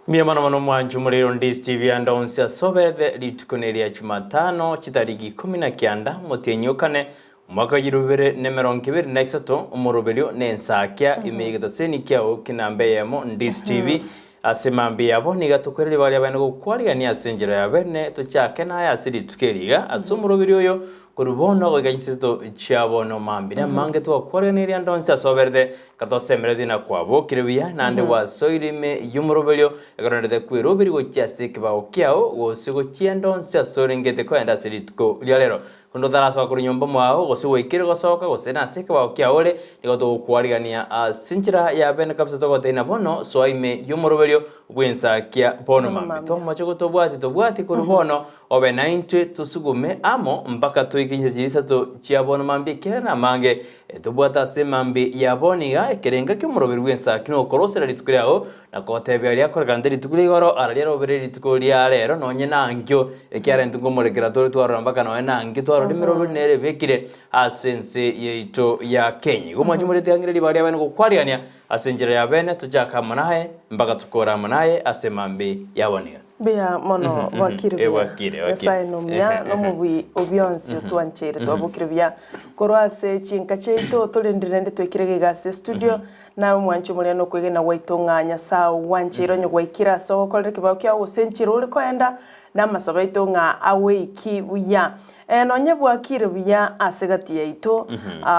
Mbuya mono mono omwanchi omorero Ndisi TV ande onsi ase obethe rituko neria Jumatano chitariki ikomi na kianda omotienyi okane omwaka wa 2023 omoroberio ne ensakia ime yegetaseni kiao kinamba eyemo Ndisi TV ase mambia yabo niga tokoiraria baria abene gokwarigania ase enchera ya bene tochake naye ase rituko eri iga ase omoroberio oyo Korwa bono goika chinseto chia bono mambia namange twakwareganirie ande onsi ase oberete, gatosemeretie na kwabokire buya, naende gwasoire ime y'omoroberio, ekeronerete kweroberia gochia ase ekebao kiao, gose gochia ande onsi ase orengete kogenda ase rituko ria rero. Korende otarasoka korwa nyomba mwao, gose gwaikire gosoka, gose nase ekebao kiao ore, nigo togokwarigania ase enchera ya bene kabisa togotebia ng'a bono soa ime y'omoroberio bw'ensakia bono mambia. Tomoche gotobwatia tobwatie korwa bono Obe naintwe tosugume amo mpaka toike chinsa chiria isato chia bono mambia ekiagera namange tobwate ase emambia ya bono iga ekerenga ki'omoroberi bw'ensaki nokorosera rituko riao na kotebia aria akorekana te rituko ria igoro ara riarobere rituko ria rero nonye nankio ekiagera intwe nkomorekera tore twarora mpaka nonye nankio twarora emeroberi nere ebekire ase ense yaito ya Kenya. Igo mwanche morete ang'e ribaga riabene gokwarigania ase enchera ya bene tochake amo naye mpaka tokore amo naye ase emambia ya bono iga. Mbuya mono bwakire Eh, buya. bwakire, bwakire. Nyasaye nomuya nomobui o bionsi otwancheire twabokire buya korwa ase chinka chiaito otorendire naende twekire iga ase estudio naye omwanchi omoria nokwegena gwaito ng'a Nyasaye ogwancheire onye gwaikire ase ogokorera ekebao kiao gose enchera ore koenda na amasabo aito ng'a agoiki buya. Eh, nonye bwakire buya ase gati yaito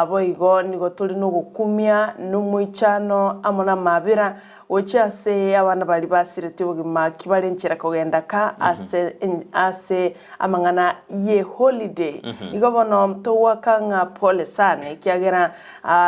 boigo nigo tore nogokumia nomoichano amo namabera Gochia ase abana baria basiretie obogima ki bare nchera kogenda ka ase ase amang'ana ye holiday. Igo bono togoaka ng'a pole sana ekiagera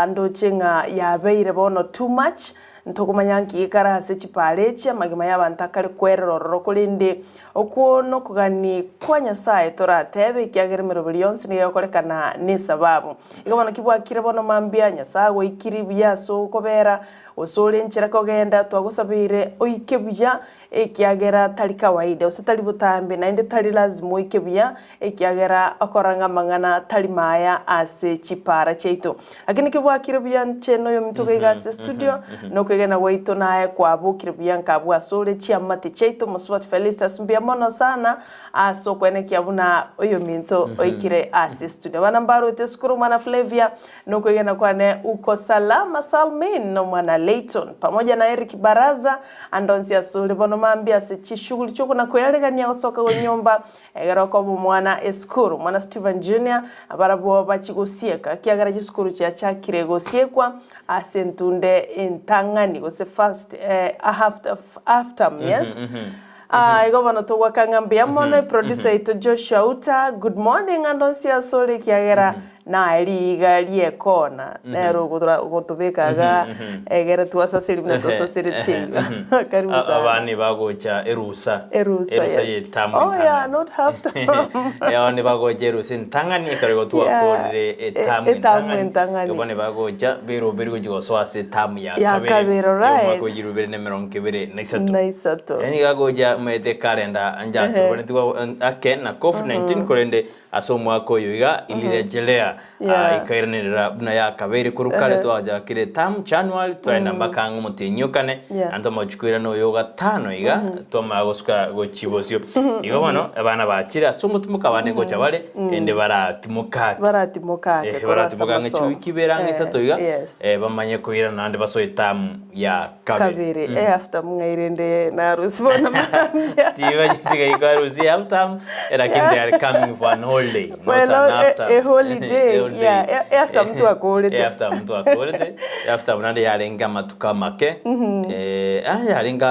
ndoche ng'a yabeire bono too much, ntokomanya nki gekare ase chipara echi amagima y'abanto akare kwerera ororo korende okwo nokogani kwa Nyasaye toratebe ekiagera emeroberi yonsi nigo egokorekana nesababu. Igo bono ki bwakire bono mambia Nyasaye agoikirie buya ase okobera Gose ore enchera kogenda, twagosabeire oike buya, ekiagera tari kawaida, gose tari botambe, naende tari lazima oike buya, ekiagera okora ng'a amang'ana tari maya ase chipara chiaito. Lakini kebwakire buya inche na oyominto iga iga ase estudio, na okwegena gwaito naye kwabokire buya nkabua asore chiamate chiaito, Mosubati Felistus mbuya mono sana ase okwenekia buna oyominto oikire ase estudio. Abana mbarwete esukuru, omwana Flavia, Nokwegena kwane uko salama salmin nomwana Layton pamoja na Eric Baraza ande onsi asore bono mambia ase chishughuli chiokona kwearegania gosoka gonyomba egere okoba omwana esukuru mwana Steven Junior barabwo bachi gosieka ekiagera chisukuru chiachakire gosiekwa ase entunde entang'ani gose first eh, half, half term yes Ah, igo bono togwaka ng'a mbuya mono eproducer yaito Joshua Uta good morning ande onsi asore ekiagera Naye riiga ri'ekoona nere ogotobeka iga egere twasaseri buna twasaseretie iga. Karibu sana. Abana bagocha erusa. Erusa, Erusa yes. y'etamu Oh yeah, entang'ani. not half term. Abana bagocha erusa entang'ani ekero igo twakorire etamu Etamu entang'ani. entang'ani. Igo bono bagocha beroberi gochia gosoa ase etamu ya Ya kabere. kabere, Y'omwaka right. o 2023. Na isato. Yaani iga agocha omanyete ekalenda njaturubanetigwe ake na covid-19 korende Ase omwaka oyo iga ilirejelea Yeah. ikairanerera buna yakabeire korwa kare twachakire term January twaenda mpaka ang'e omotienyi okane Yeah. naende twamanya koirana oyo ogatano iga twamanya gosuka gochia bosio. Igo bono abana bachire ase omotimoko abande ngocha bare ende baratimoka ake. Baratimoka ake Eh, korwa ase baratimoka ang'e amasomo. chiwiki ibere ang'e Eh, isato iga yes. eh, bamanye koirana naende basoe term ya kabere. Kabere, eh, after mng'aire inde narusi bono mambia. Tibachitika harusi half term, lakini they are coming for an holiday, For not a an lo- half a- term. a holiday, A holiday. yeah, e- after mtu akorete. Eh, after mtu akorete. After naende yarenge amatuko amake. Eh, ah, yarenge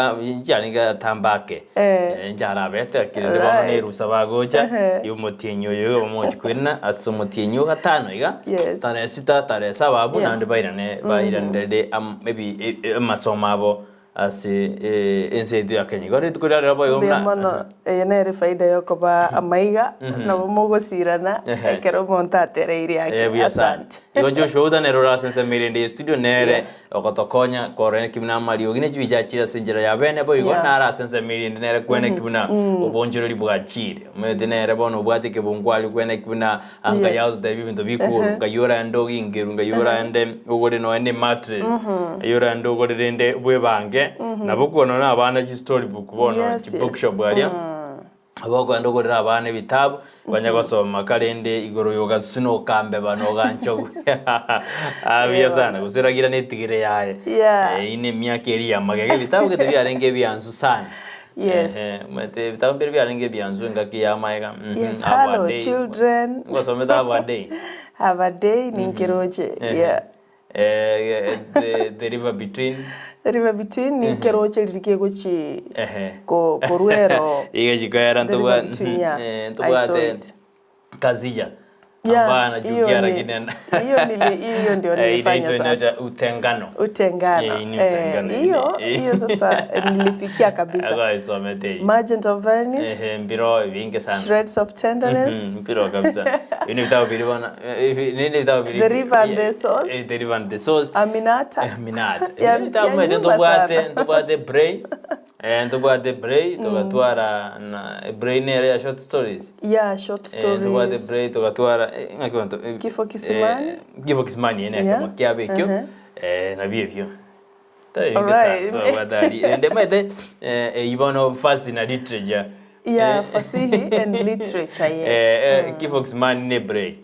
yarenge atamba ake. Eh. Eh, njarabete lakini rende bono Right. nerusa bagocha Ehe. yomotienyi oyo omochi koirana ase omotienyi o gatano iga Yes. tarehe sita tarehe saba abwo Yeah. naende bairane bairanere am- ebi e- e- amasomo abo ase ense yaito ya Kenya. Igo rituko riria rero boigo Mbuya buna mono, eye nere faida yokoba amaiga, nabo mogosirana Ehe. ekero omonto atereire ake. Eh, buya sana. Asante. Igo Joshua Outa nere ore ase ensemo ere ende ya studio nere ogotokonya korora eki buna amariogi ne chibicha achire ase enchera ya bene boigo Yeah. nare ase ensemo ere ende nere kwene eki buna obonchoreri bwachire. Omanyete nere bono obwate ekebungo aria kwene eki buna Anga Yes. yagotebi ebinto bikuru, ngai oraende ogingerwe, ngai oraende ogore nonya ne mattress, ngai oraende ogore rende bwebange. Nabo okobona na abana chi story book bono Yes, chi bookshop yes. aria, nabo okogenda ogorere abana ebitabu, banye gosoma karende igoro ya ogasusu na okambeba na oganchogu ah buya sana, gose ragira na etigere yaye. Yeah. Eyio na emiaka eria ya magega ebitabu gete biarenge ebiansu sana. Yes. Ehe, omanyete ebitabu mbire biarenge ebiansu engaki ya amaega, mhm, Yes, have a hello day. children. Ngosomete have a day. Have a day ninkeroche. Ehe. Yeah. Eh, the, the river between. The river between ninkeroche riri kegochi Ehe. ko korwero. Iga chikoera The river ntobwa- between, yeah. eh, I saw ntobwate it. Kazija Yeah, ambaye hiyo anachukia ni- lakini ana- hiyo nili- hiyo ndio Eh, nilifanya inaitwa- sasa. inaitwa utengano. Utengano. Eh, ni Eh, utengano, hiyo eh. hiyo sasa nilifikia kabisa. Akaisomete hiyo. Merchant of Venice, Ehe, mbiro vingi sana. Shreds of Mhm, Tenderness. mpira kabisa. Hivi ni vitabu vili bwana. Eh, hivi nini vitabu vili? The River and the Source. Eh, The River and the Source. Aminata. Eh, Aminata. Ya- Hivi vitabu ya mete nyuma ntobwate sana. ntobwate Bray. Eh, ntobwate Bray tugatwara na Bray nere ya short stories. Yeah, short Eh, ntobwate stories. Bray tugatwara eh, ng'aki banto eh, Kifo Kisimani. eh, Kifo Kisimani ene Yeah. akamo kiabe ekio. Uh-huh. Eh, nabio ebio. Alright. Ende maete eh, eyio bono fasi na literature. Yeah, Eh, fasihi and literature, yes. Eh, eh, Kifo Kisimani ne Bray.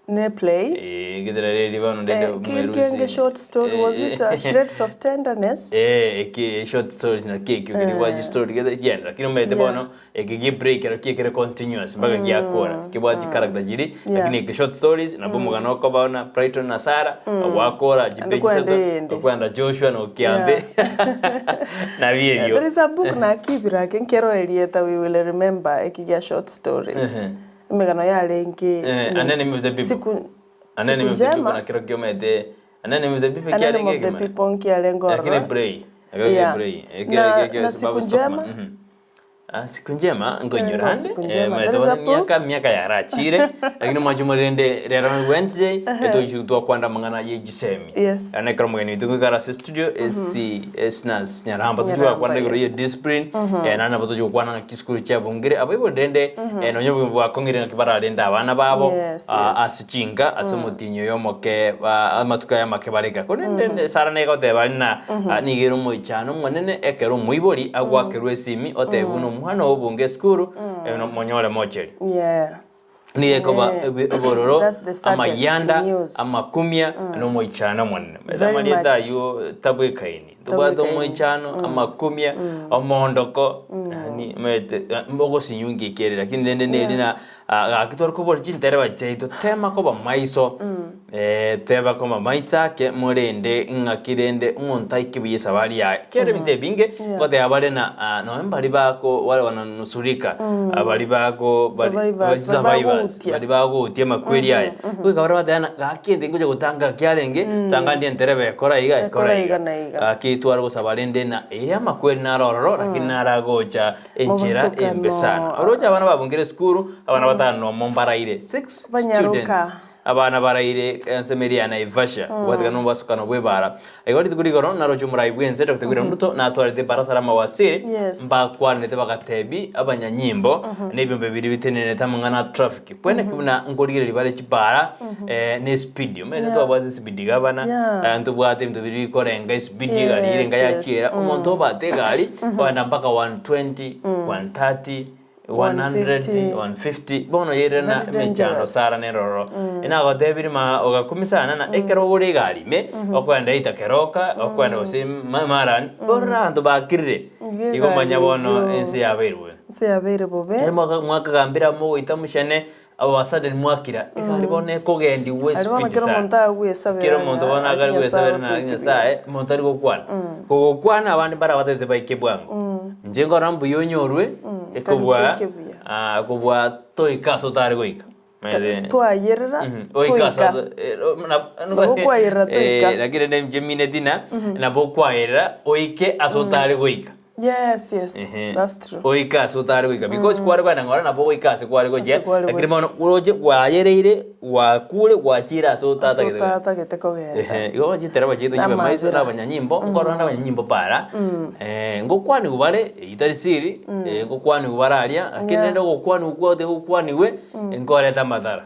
Ne play. Eh, githera riri bono ndende Eh, Kilgenge short story was it uh, Shreds of Tenderness? Eh, eki short stories na keki ukiri kwa story gethe kienda lakini umete Yeah. bono eki gi break ero kiekere continuous mpaka giakora kibwa chi character jiri Yeah. lakini eki short stories nabo mugano okobona Brighton na Sarah wakora jipeji Kwenda sato ende. okwenda Joshua na Okiambe na biebio There is a book na kibirake nkero elieta we will remember ekigia short stories. Mhm. Emegano yarenge. Eh, and then of the people. Siku And then siku of the people njema. na kero kiomete and then of the people An kiarenge enemy of the kima. people nkiarengo Lakini ororo. Bray. Yeah. Bray. Na- na siku njema? Ah, siku njema Ngo ngonyorande siku njema. There is a book. miaka miaka yarachire lakini mwachumurende rero ni Wednesday etuchu twakwanda mang'ana ye gisemi Yes. ane kero mugeni witu ngwikara ase studio esi esnas nyaramba tuchu Nyaramba, kwanda igoro ye yes. discipline eh, nana batuchu kwana ng'aki sukuru chia bungire abaibo rende eh, nonye obogima bwakong'ire ng'aki bararende abana babo Yes, ah, yes. ase chinka ase omotinyi oyo omoke ah, amatuko aya amake bareka korende sara niga goteba ari na ah, niga ere omoichano omonene ekero omoibori agwakerwa esimi otebe buna omwana obo obunge esukuru eh, no- monyore mocheri Yeah. niga ekoba Yeah. obororo That's the saddest amayanda news. amakumia na omoichano omonene Very amarieta much. aywo tabwekaini tobwate Tabwekaini. omoichano amakumia omondoko yani omanyete ogosinyunga ekere lakini rende neri na ah, gaki tware kobora chintereba chiaito tema koba maiso eh, teba koba maiso ake morende ng'aki rende omonto aike buya esabari yaye kere ebinto ebinge Yeah. goteba bare na ah, nonya mbari bako wale wananusurika ah, bari bako bari- Survivors, bari bari survivors, bagotia. bari bagotia amakweri aya goika bare bateba gaki ende ngocha gotanga kiarenge tanga ndie entereba ekora iga Ekora iga na iga. Gaki tware gosaba rende na eh amakweri naro ororo lakini naragocha enchera Mobosokano. embe sana oroche abana babungire esukuru abana batano nomo mbaraire six Banyaruka. students abana baraire ensemeri ya Naivasha gwatigana nobasukano bwa ebara igo rituko rigoro naroche omorai bwa ense Dr. William Ruto natwarete barasa ramawasiri Yes. mbakwanete bagatebi abanyanyimbo na ebiombe biri bitenenete amang'ana a traffic kwene buna nkorigereria bare chibara eh, na espeed omanyete Yeah. twabwate espeed gabana Yeah. eh, ntobwate ebinto biri bikorenga espeed egari Yes, irenga yes. yachiera omonto obate egari ogenda mpaka 120 130 100 150. 150 bono yerena Very emechando dangerous. sara neroro enagotebire ma ogakumisa na ekero ogore egari ime okwenda ita keroka okwenda gose ma- marani orora abanto bakirire Iga igo manya egari bono eyio. ense yabeirwe Nse yabeire bobe. Eri mwaka mwakagambira mogoita mushene abasadeni mwakira egari bono ekogendiwa Ari bono espeed kero sana omonto agwesabera kero omonto bono ng'a akari gwesabera na Nyasaye nyasaye omonto ari gokwana kogokwana abande mbara batete baike bwango inche nkora mbuya onyorwe ekobua tari buya. ah, kobua toika ase otare goika Maete- Twayerera Mhm. Oika ase toika. ase- eh, o- na- Nabo kwayerera toika. Eh, lakini rende inche mineti na nabo kwayerera oike ase otare goika Yes, yes. Ehe. That's true. oika ase otare goika because kware kwenda ng'ora nabo goika ase kware gochia Ase kware lakini gochia. bono oroche kwayereire gwakure gwachire ase Ase otatagete goika. otatagete kogenda. Ehe, igo chitereba chiaito chibe maiso na abanyanyimbo nkorora na abanyanyimbo para eh, ngokwanigwa bare itari siri eh, ngokwanigwa bare aria lakini Yeah. rende ogokwanigwa kwao tigokwanigwe nkoreta amadhara.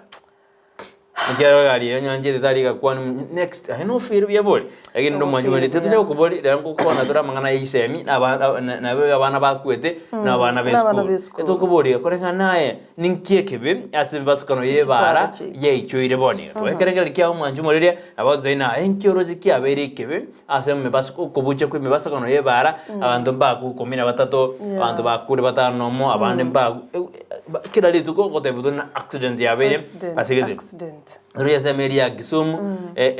Ekiagera egari eyo nyanchete tari gakwana next aye nofeel buya bori. Lakini rende omwanchi Ogofeel bori buya. tetonya gokobori rero ngokwana tore amang'ana ya chisemi na aba nabe abana bakwete na abana ba N'abana esukuru. b'esukuru. Etokoboria koreng'ana naye ninki ekebe ase ebibasukano Ase ya ebara chipara chiaito. yaichoire bono iga. Twaekerengereria kiabo omwanchi omoreria nabo totebie naye nki oroche kiabeire ekebe ase emebasuko okobucha kwa emebasukano ya ebara abanto mbakwe ikomi na batato, Yeah. abanto bakure batano nomo, abande mbakwe kera rituko ogotebia tore na accident yabeire Accident, ase gete. accident. Rirorio ase emeri ya Kisumu,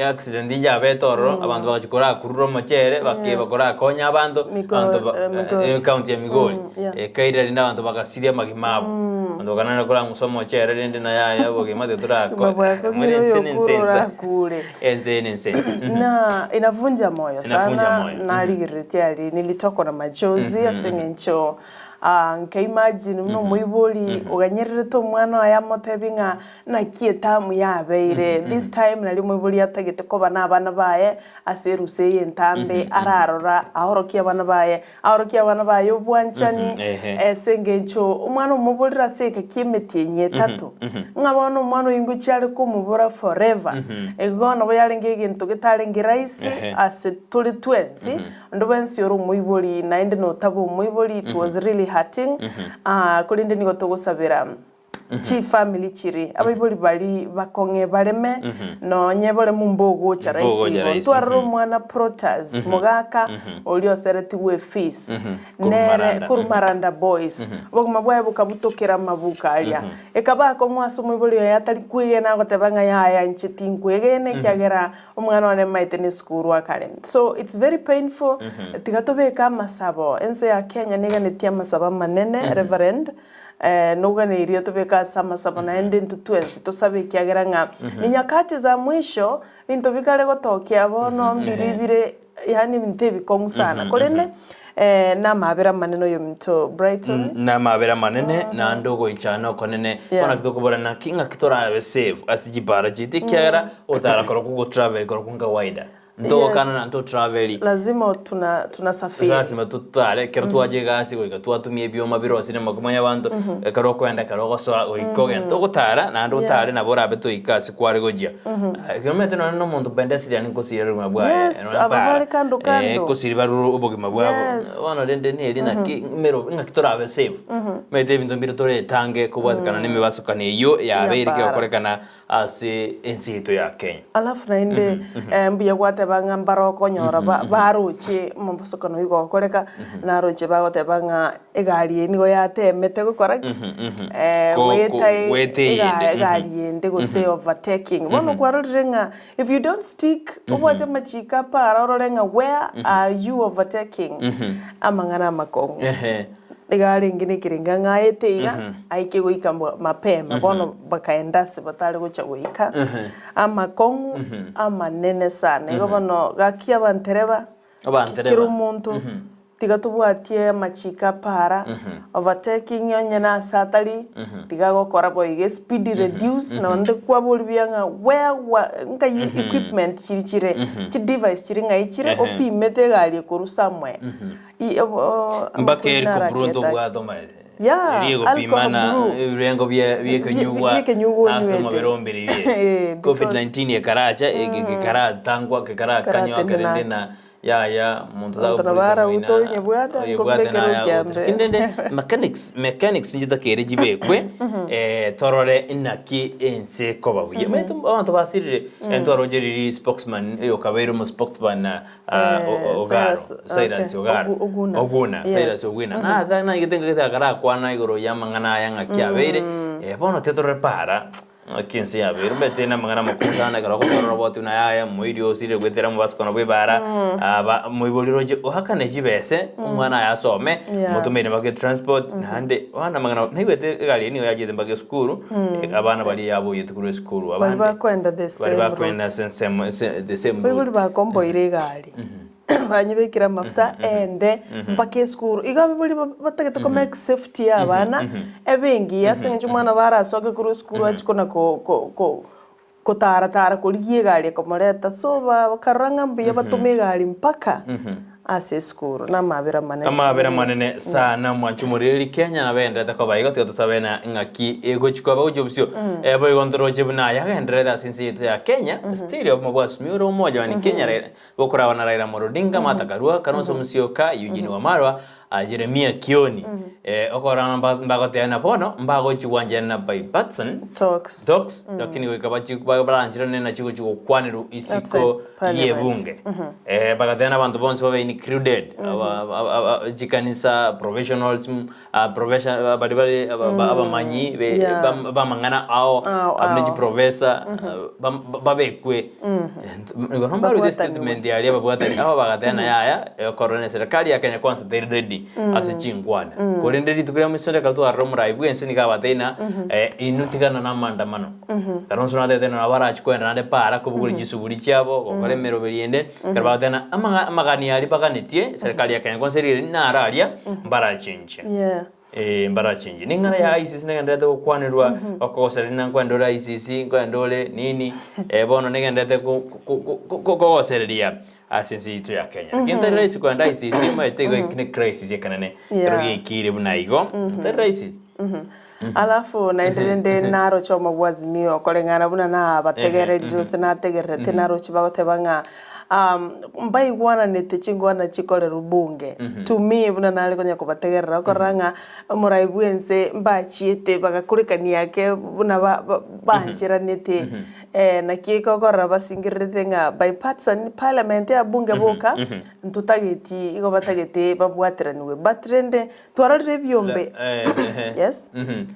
accident yabete ororo, abanto bagachia korakurura omochere, bakeba korakonya abanto, Migori, abanto ba eh, Migori. ecounty ya Migori. Yeah. Ekaira rende abanto bagasiria amagima abo. Abanto bakanara korang'usa omochere rende naye aya obogima titorako Obogima bwakong'ire mwere ense oyo ne okure ense ensa. orakure. Ense ne ense ensa. Na inavunja moyo Inavunja sana moyo. narigereretie aria nilitokwa na machozi ase eng'encho ah, nkaimagine buna omoibori oganyererete omwana oye amotebi ng'a Naki etamu yabeire, this time nario omoibori atagete koba nabana baye ase erusa eye entambe, ararora aorokie abana baye, aorokie abana baye obwanchani, ase engencho omwana omoborire ase egeka ki'emetienyi etato, ng'a bono omwana oyio ngochia are komobora forever. Igo nabo yarenge egento getarenge rahisi ase tore twensi, onde bwensi ore omoibori naende notaba omoibori, it was really hurting, korende nigo togosabera. Chifamiri chiri abaibori bari bakong'e bareme nonye boremu mbogocha rahisi Mbogocha igo. rahisi, Ntwarore mhm. omwana Protas mogaka oria oseretigwe efees Korwa nere Maranda, korwa mhm. Maranda Boys obogima bwaye bokabutokera amabuko aria. Ekaba akong'u ase omoibori oye atari kwegena agoteba ng'a yaya inche tinkwegena ekiagera omwana one maete nesukuru akare. So it's very painful tiga tobeke amasabo ense ya Kenya neganetie amasabo amanene Reverend. Noganeirie tobeke ase amasabo naende intwe twensi tosabe ekiagera ng'a ni nyakati za mwisho binto bikare gotokia bono mbiri bire yaani ebinto ebikong'u sana korende namabera amanene oyominto Brighton. Namabera amanene naende ogoichana okonene Yeah. bono naki tokobora naki ng'aki torabe safe ase chibara chiaito ekiagera otara korokwa ogotravel korokwa nkawaida. Ntogokana Yes. na ntotraveli. Lazima tuna tunasafiri. Lasima totare ekero twacha egasi goika twatumia ebioma birosire amakoma ya abanto ekero okoenda ekero ogosoa goika ogende togotara naende Yeah. otare nabo orabe toike ase kware gochia. Ekero omanyete nonye na omonto pedestrian nkosira obogima bwaye Yes, nonye aba para bare kando kando. nkosiri barure obogima bwabo. Yes. Bono rende neri naki mero ng'aki torabe safe. Omanyete ebinto mbire toretange kobwatekana na emebasokano eywo yabeire Ya para. kegokorekana Ase ense yaito ya Kenya. Alafu naende mbuya gwateba ng'a mbare okonyora baroche omobosokano oyio gokoreka, naroche bagoteba ng'a egari eye nigo yatemete gokora ki? Goeta Goeta eyende. egari ende gose overtaking. Bono kwarorire ng'a if you don't stick obwate amachiko aparo orore ng'a where are you overtaking, amang'ana amakong'u. Iga arenge nekerengo ng'a aete iga, aike goika mapema, bono bakaenda ase batare gocha goika, amakong'u amanene sana. Igo bono gaki abantereba, Abantereba. kera omonto, tiga tobwatie amachiko a para, overtaking onye nase atari, tiga gokora boigo espeed reduce, nonye kwaboria buya ng'a where wa nkai equipment chiri chire, chidevice chiri ng'ai chire, opimete egari ekorwa somewhere. Mpaka eri koburu ntobwate omanyete. Yeah, Eri egopima alcohol na brew. ebirengo bie biekenyugwa Biekenyugwa ase onywete. omobere ombere bie. Eh, because- Covid-19 ekaracha eke kekaratangwa kekarakanywa Karatenena kerende na yaya omonto Omonto nabo tagokurisa arauta moina, onyebwate, oyebwate nkobekera naya okiambe. agotera. Lakini rende mechanics mechanics nchitakere chibekwe torore inaki ense ekoba buya. Omanyete abanto basirire ntwaroche riria spokesman oyokabeire omo spokesman na Ogaro, Cyrus, Cyrus okay. Ogaro, Ogu- Oguna. Oguna, Yes. Cyrus Ogwina. Na naigete ngagete akarakwana igoro y'amang'ana aya ng'aki abeire, bono tiga torore para, ng'aki ense yabeire, omanyete na amang'ana amakong'u sana ekero ogotorora obwate buna yaya, moiri osire goetera omobasukano bwa ebara, aba moibori roche oakane chibese, omwana aye asome, Yeah. motomeire mpaka etransport, naende bono amang'ana, naigwete egari eyio nigo yachiete mpaka esukuru, abana baria yaboyeti korwa esukuru, Bari abande. bakoenda the Bari same bakoenda route. ase ensemo ase the same Baibori route. bakomboire egari banyebekire amafuta ende mpaka esukuru. Igo abaibori batagete ko make safety ya abana ebe engiya ase eng'encho omwana barasoke korwa esukuru achie kona ko ko ko kotaratara korigia egari ekomoreta. So bakarora ng'a mbuya batome egari mpaka. Ase esukuru namabera amanene. Amabera amanene sana mwanche omoriri Kenya nabenderete koba igo tiga tosabe na ng'aki egochi koba gochia obosio. Eh, boigo ntoroche buna aya agendererete ase ense yaito ya Kenya still obomo bwa Azimio la Umoja one Kenya Raila bokoragwa na Raila Amolo Odinga, Martha Karua, Kalonzo Musyoka, Eugene Wamalwa, ah, Jeremiah Kioni. Eh, okorora mba- mbagoteba na bono mbagochi gwancherana na bipartisan Talks. talks lakini goika bachi ba- barancherane nachi gochi gokwanerwa isiko Outside parliament. y'ebunge. Eh, bagateba na abanto bonsi babe included, aba- aba- aba- chikanisa, professionals, mm, ah, profession baria bare aba- aba- abamanyi be- Yeah. bam- bamang'ana ao, Ao, abwo ne ao. chiprofessor, ah, bam- babekwe. Nigo mbarure Babwataniwe. statement yaria babwatani abo bagateba na yaya, ekorora na serikali ya Kenya kwanza teri ready ase chinkwana. Korende rituko ria mwisho reka twarore omorai bwensi nigo abatebia ng'a inwe tigana na amaandamano. Kalonzo natebete ng'a nabo barachi koenda naende para kobogora chisuguri chiabo, gokora emeroberi ende, ekero bagoteba ng'a amang'a amagani aria baganetie, serikali ya Kenya kwanza erire naro aria, mbarachenche. Yeah. Eh, mbarachenche. Ning'ana ya ICC negenderete gokwanerwa, okogosereria na nkoenda ore ICC, nkoenda ore nini, eh, bono negenderete ko- ko- ko- ko- kogosereria ase ense yaito ya Kenya. Lakini tari rahisi koenda ICC, omanyete igo ne crisis ekenene, ekero Yeah. giaikire buna igo, tari rahisi. Alafu naende rende naroche omobua Azimio koreng'ana buna nabategererire gose nategererete naroche bagoteba ng'a mbaigwananete chingwana chikorerwa bunge. To me buna nare konya kobategerera okorora ng'a omorai bwense mbachiete bagakorekania ake buna ba- ba- bancheranete naki okorora basingererete ng'a bipartisan parliament ya bunge boka ntotageti igo batagete babwateraniwe but rende Twarorire ebiombe. Yes.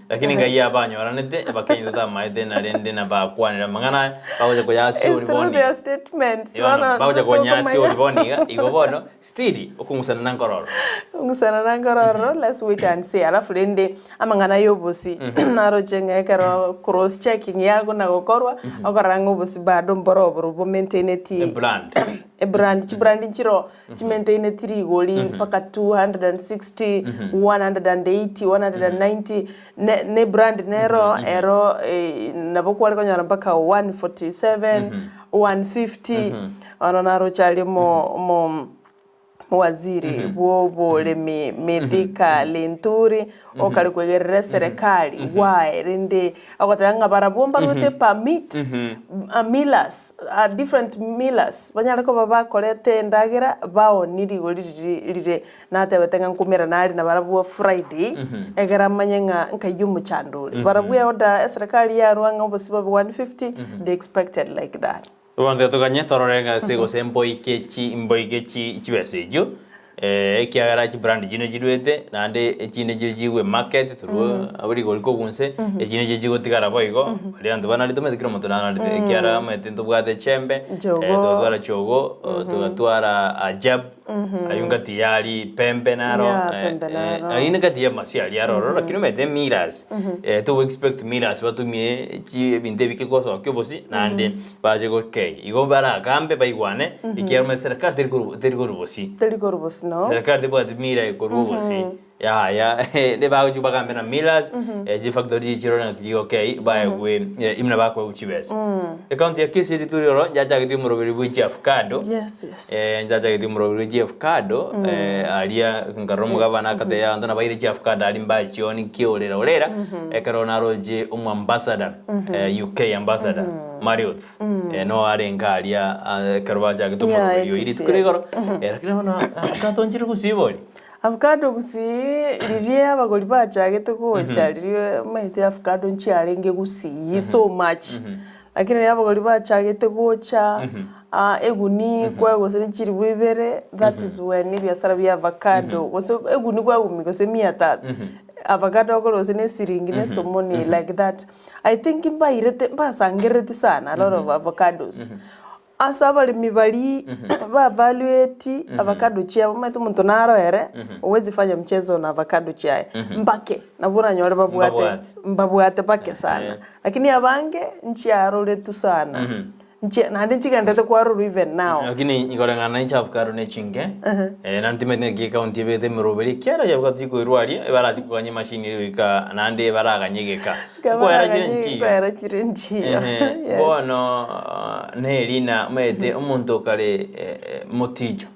Lakini ngai abanyoranete abakenya totamaete narende na bakwanire amang'ana aya bagocha It's koyasiori through bono their statements. Bono, Bono bagocha konyasiori tokomanya. bono iga igo bono still okong'usana na nkororo Kong'usana na nkororo, let's wait and see. Alafu rende amang'ana ya obosi naroche ng'a ekero cross checking yakona gokorwa, okorora ng'a obosi bado mboro oboro bo maintaineti ebrand ebrand chibrand nchiro Chimenteineti rigori mpaka 260, 180, 190, ne ne brand nero ero nabo kware konyora mpaka 147, 150, bono naroche aria omo omo omowaziri bwa oboremi Mithika Linturi, okare koigerera eserekari why rende Agoteba ng'a barabwo mbarwete permit, millers, different millers, banyare koba bakoreta endagera baonie rigori riria rire. Natebete ng'a nkomerana aria nabarabwo Friday, egere amanye ng'a nkai omochando ore. Barabwo eorder eserekari yarwa ng'a obosio bobe 150, they expected like that. Bono tiga toganye torore ng'a ase gose mboike chi mboike chi chibesa echio, ekiagera chibrand chinde chiruete, naende echinde chire chigwe market torwe abwo rigori kogwa inse, echinde chire chigotigara boigo, baria abanto banarete omanyete kera omonto nanarete, ekiagera omanyete ntobwate echembe, Jogoo. togatwara chogoo, togatwara ajabu. Ayio ngati yari pembe naro Yeah, pembe naro. ayio ngati y'amasio aria aroro lakini omanyete millers togo expect millers batumie chi ebinto ebike gosokia obosie naende bache gokei. Igo baragambe baigwane ekiagera omanyete serikali teri koru teri korwa bosie. Teri korwa bosie no. Serikali tebwati mira ekorwa obosie yaya nibagochia bagambe na millers chifactory chirore naki chigokei baegwe buna bakoegwa chibesa. Ecounty ya Kisii rituri oro nchachagetie omoroberi bwe chiavocado. Yes, yes. Nchachagetie omoroberi bwe chiavocado aria nkarora omogabana akatebia abanto nabaire chiavocado aria mbachioni kiorera orera ekero naroche omo ambassador UK ambassador Marioth no arenge aria ekero bachagete Yeah, omoroberi oyo ATC. rituko rigoro lakini bono avocado nchire gusii bori. Avocado gusii riria abagori bachagete gocha riria omanyete avocado nchiarenge gusii so much, lakini riria abagori bachagete gocha eguni kwaye gose ne chilifu ibere that is when ebiasara bia avocado gose eguni kwagumia gose mia tatu, avocado okore gose ne esiringi ne esomoni like that. I think mbairete mbasangerereti sana a lot of avocados. Ase abaremi baria bavalueti avocado chiabo, omanyete omonto naro ere, huwezi fanya mchezo na avocado chiaye, mbake nabwo oranyore babwate Mbabwate. mbabwate bake sana. Lakini abange nchiaroretwe sana. Nchie naende nchigenderete kwarorwa even now. Lakini koreng'ana na inche avocado ne chinke, eh, naende timanyeti ng'aki ecounty ebegete emeroberi ekiagera chiavocado chikoirwa aria, ebarachie koganya emachine eria goika naende baraganye egeka. Nkoera chire nchiyo. Nkoera chire nchiyo. Ehe, Yes. bono neri na omanyete omonto okare eh, eh, moticho,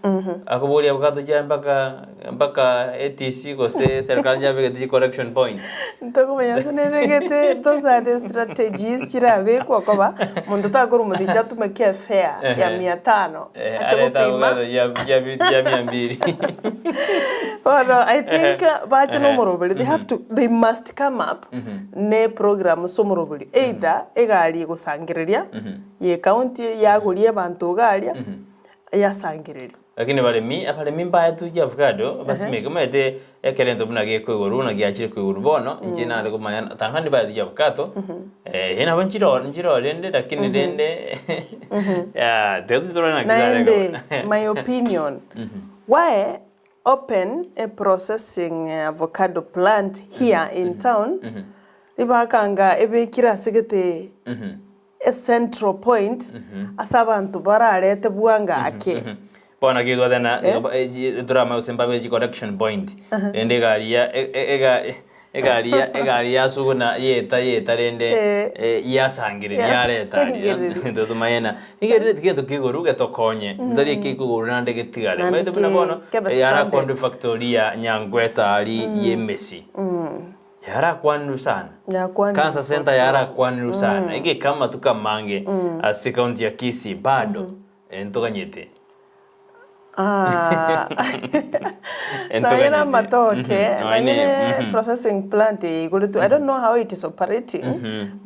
akoboria avocado chiaye mpaka mpaka ATC gose serikali yabegete chi correction point. Ntokomanya ase nebegete those are the strategies chirabekwe okoba monto takorwa omoticho atumeke efare ya mia tano Eh, ache areta gopima avocado ya ya ya mia mbili. bono I think bache na Ehe. omoroberi they have to they must come up ne program ase omoroberi either egari egosangereria ye ecounty yagoria abanto iga aria yasangereria. Lakini baremi, abaremi mbaetwe chiavocado, basimeke, omanyete ekerento buna gekoigorwa buna giachire koigorwa bono, inche nare komanya tang'ani baetwe chiavocado, eh nabo nchiro nchiro rende lakini rende tiga tochi torore naki Naende, zarenge. my opinion, why open a processing avocado plant here in town, ribakanga ebekire ase gete a central point ase abanto bararete bwango ake. Bono naki twateba toramanye gose mbabe chi correction point, rende egari ya egari ya egari ya suguna yeta yeta rende yasangereria yareta aria totomanye na iga rende gento kia igoro getokonye tari eke ikogoro naende getigare. Naende Omanyete buna bono kebe stranded. yarakwanire factory ya Nyangweta aria ya emesi. Yarakwanirwe sana. Yakwanirwe Cancer center yarakwanirwe sana. Egeka amatuko amange ase county ya Kisii bado ntoganyete. Ah. Entoganyete. Naye na amatoke, Mhm. naye Nonya ne processing plant eye igoretwe. I don't know how it is operating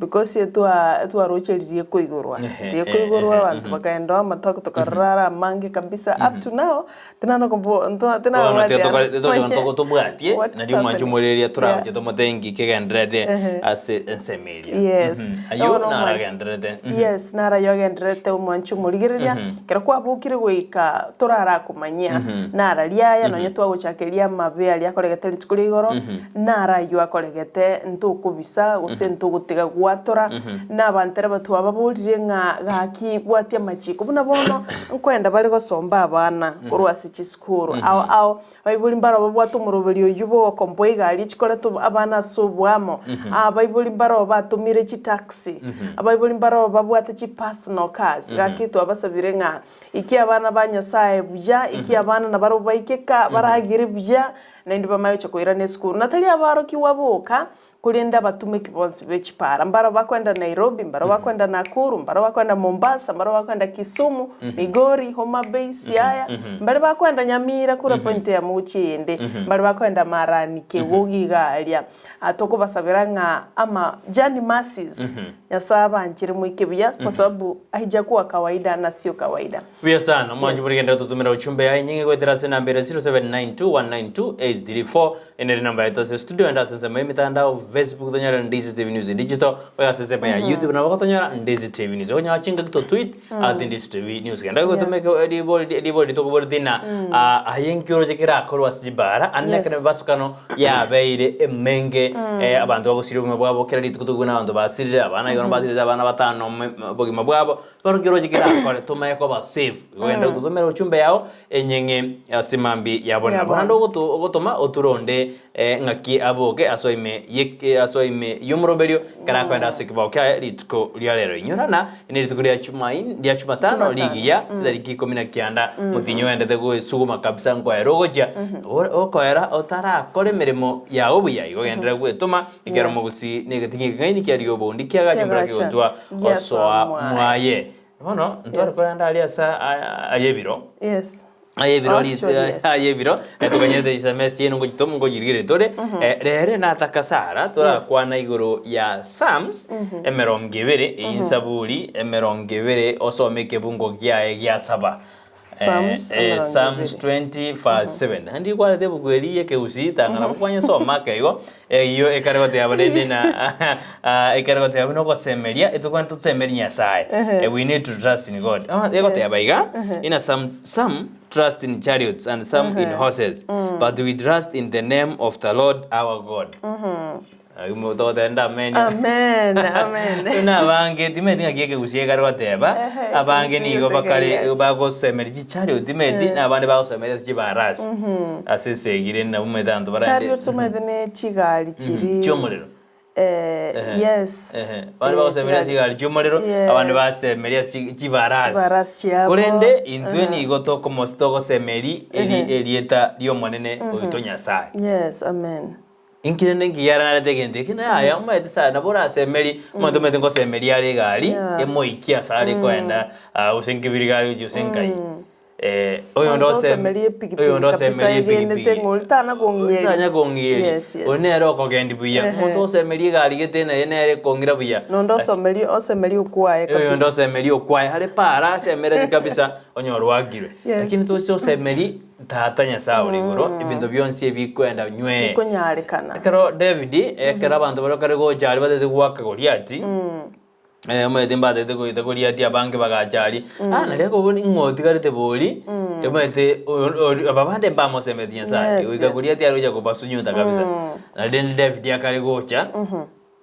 because etwa etwarocheririe koigorwa. Ehe, Riekoigorwa ehe, abanto bakaenda amatoke tokarora are amange kabisa up to now Tinana kombo nto Bono tinabwati tiga ara. tokore toche ntoko tobwatie What's nario mwanche happening? omoreria torache Yeah. tomote nki kegenderete Ehe. ase ensemo eria. Yes. Mhm. Ayio Bono omwanchi- naragenderete. Mhm. Yes, narayo agenderete omwanchi omorigereria, ekero kwabokire goika torarakomanyia, nararia aya nonye twagochakeria amabe aria akoregete rituko ria igoro, narayio akoregete ntokobisa gose ntogotiga gwatora, na abanto ere twababorire ng'a gaki bwatia amachiko buna bono nkoenda bare gosomba abana korwa ase chisukuru ao ao abaibori mbaro babwate omoroberi oyio bogokomboa egari chikoreta abana ase oboamo, abaibori mbaro batomire chitaxi, abaibori mbaro babwate chipersonal cars, gaki twabasabire ng'a iki abana ba Nyasaye buya, iki abana nabarobwo baike ka baragere buya, naende bamanye gocha koirana esukuru. Na tari abarokigwa boka, Korende abatumeki bonsi be chipara mbaro bakwenda Nairobi, mbaro bakwenda Nakuru, mbaro bakwenda Mombasa, mbaro bakwenda Kisumu, Migori, Homa Bay, Siaya, mbare bakwenda Nyamira kura point ya mochie eyende, mbare bakwenda Marani, Kegogi iga aria. Ah, tokobasabera ng'a ama journey mercies Nyasaye abanchere moike buya kwa sababu haijakuwa kawaida na sio kawaida. Buya sana, omwanchi Yes. bori genderera totumera uchumbe yaye nyinge goetera ase enamba ere 0792192834 Ene ere namba yaito ase studio ende ase ensemo y'emitandao Facebook tonyore Ndizi TV News Digital goika ase ensemo ya YouTube nabo gotonyora Ndizi TV News okonyora chingaki to tweet at Ndizi TV News genda gotumeka ribori ribori ritokoboreti na ah, aye nki oroche kerakorwe ase chibara ande Yes. ekero emebasukano yabeire emenge eh, abanto bagosiria obogima bwabo kera rituko tokobuna abanto basirire abana igoro mbasirire abana batano obogima bwabo Bono nki oroche kerakore tomanye koba safe igo genda gototomera ochumbe yao enyeng'e ase mambia ya bono. Ya Nabo naende bono. ogoto ogotoma otoronde ng'aki aboke asoe ime ye asoe ime y'omoroberio ekero akoenda ase ekebao kiaye rituko ria rero. Inyora ng'a ne rituko ria chumain ria chumatano Jumatano. rigiya chitariki ikomi na kianda motinyi oendete goesuguma kabisa nkoera ogochia o okoera otarakora emeremo yao buya igo genderera gwetoma Ekero omogusii negetinga ekeng'aini kiaria obondi kiagacha embura Kiagacha. kegotwa Giasoa osoa mwaye. mwaye. Bono ntware Yes. korenda aria ase ay'ebiro Yes. ay'ebiro Actually, yes. ay'ebiro tokanyete chiseme chiaino ngochitoma ngochirigereria tore rere nataka Sarah torakwana igoro ya Psalms emerongo ebere eyio ensaburi emerongo ebere osome ekebungo kiaye gia saba. Psalms emerongo Psalms ebere. 20 verse 7. Naende ikwarete ebuku eria y'ekegusii tang'ana kwanyesoma ake igo, eyio ekare goteba rende na ah, ekare goteba buna ogosemeria, etokwana tosemerie Nyasaye. Eh, we need to trust in God. Ah, egoteba iga, ina some, some trust in chariots and some in horses, but we trust in the name of the Lord our God. Togoteba amen. Amen, amen. Buna abange timanyeti ng'aki ekegusii ekare goteba, Ehe, abange ekegusii nigo gose bakare ekeriachi. bagosemeria chichariot timanyeti, na abande bagosemeria ase chibarasi, ase esegi rende nabo omanyete abanto barende Chariots omanyete ne chigari chiri chiomorero. Eh, yes. Ehe, abande bagosemeria ase chigari chiomorero, Yes. abande basemeria ase chibarasi. Chibarasi chiabo. Korende intwe nigo tokomos togosemeria eri erieta ri'Omonene oito Nyasae. Yes, amen. Inki rende nkiya ararete egento eke? Na yaya omanyete sana nabo orasemerie, omonto omanyete ngosemeria are egari, Yeah. emoikie ase are koenda ah, gose nkebiri gari gochia gose nkai. Eh, oyonde Omonto oseme- osemerie epikipiki oyonde kabisa osemerie egenete epikipiki. ng'a oria tana kong'iyeria. Tanya kong'iyeria. Yes, yes. Oyo nere okogendi buya. Ehe. Omonto osemerie egari gete naye nere ekong'ira buya. Nonde osomerie osemerie okwaye Oyonde kabisa. osemerie okwaye are para asemereti kabisa onye orwakirwe. Yes. Lakini toche osemerie Tata Nyasae ore igoro, ebinto bionsi ebikwenda nywee. Bikonyarekana. Ekero David, ekero abanto baria kare gocha aria batete goaka Goliati, eh, omanyete mbatete goeta Goliati abange bagacha aria, ah naria akobua ng'o otigarete bori, omanyete oyo ori aba bande mbamosemeti Nyasae, Yes, goika yes. Goliati are gocha kobasunyuta kabisa. Na rende David akare gocha,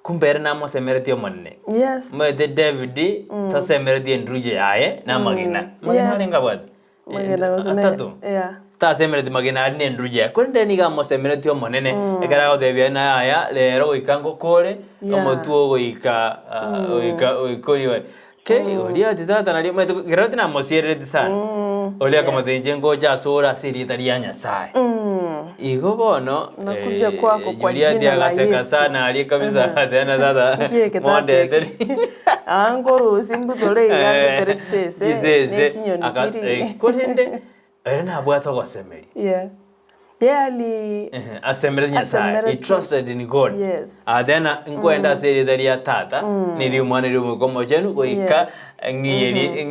kumbe ere namosemeretie Omonene. Yes. Omanyete David, tasemeretie enduruche yaye na amagena. Amagena Yes. arenge abwate? Magena gose ne- Atato. yeah. Tasemereti magena aria nenduruche yaye, korende nigo amosemeretie Omonene, ekero agotebia ng'a yaya, rero goika ngokore, Yeah. omotwe ogoika ah, goika goika oria oye. Kei, oria ati tata naria omanyete ekero tinamosierereti sana, oria akamotebia inche ngocha asore ase erieta ria Nyasaye. Igo bono, Nakuja kwako kwa Juliati jina la agaseka Yesu. sana aria kabisa, agateba tata, Nkieke tata mondete eke. Aa nkorusia mbutore iga ngotere chisese, Chisese, ne chinyoni aka- chiri. eh, korende ere nabwate ogosemeria. Yeah. Yaani Ehe, asemerete Nyasaye. He Asemerete. trusted in God. Yes. Atena nkwenda ase erieta ria tata, neri omwana eri omoika omochenu goika Yes. ng'iyerie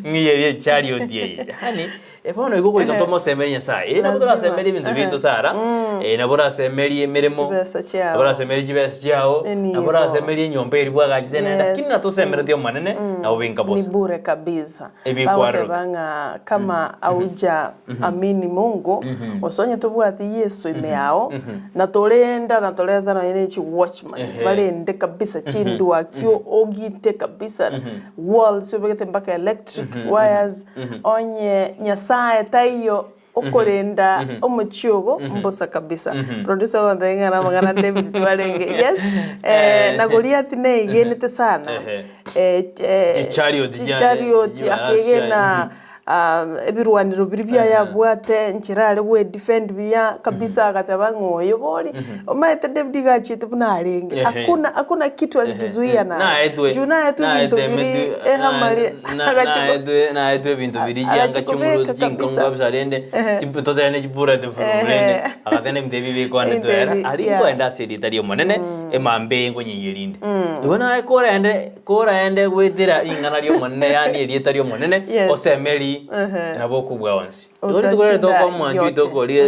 ng'iyerie echariot eye. Yaani eh, bono igo goika tomosemerie Nyasaye. Eh, nabo Lazima. torasemerie ebinto biaito Sarah, eh, nabo orasemerie emeremo, Chibesa chiao. nabo orasemerie chibesa chiao, Enibo. nabo orasemerie enyomba eria bwagachete naende, Yes. lakini natosemeretie Omonene, nabo binka ni bosa. bure kabisa. Ebikwaroroka. Bagoteba ng'a kama auja amini Mungu, gose onye tobwati Yeso ime yao, na torenda na toreta nonye ne chi watchman, Ehe. barende kabisa chindwaki ogite kabisa, walls obegete mpaka electric wires, onye Nyasaye taiyo okorenda omochie ogo mbosa kabisa. Producer ogontebia ng'a namang'ana David twarenge, yes, eh, na Goliath neigenete sana, Ehe. eh, eh, Chichariot chiaye, chichariot chibarasi akegena ah, ebirwanero biria biaye abwate nchera are gwedefend buya kabisa agateba ng'a oyo bori, omanyete David iga achiete buna arenge, Ehe. hakuna hakuna kitu alijizuia naye, Naetwe juu naetwe ebinto biri ehamari agachia naetwe naetwe ebinto biri chianga Agachikobeka chimuru chinkong'u kabisa. kabisa rende Ehe. totene chibura furu Ehe. rende agatena ebinto ebi bikwanetwe Ebinto era ebi, aria yeah. nkoenda ase erieta ri'Omonene emambe eye nkonyeiyia erinde. Igo naye korende koraende goetera ring'ana ri'Omonene yaani erieta ri'Omonene Yes. osemeri Ehe. nabo okobua onsi. Igo rituko rero Utashinda tokoa omoancho oito yote. okoria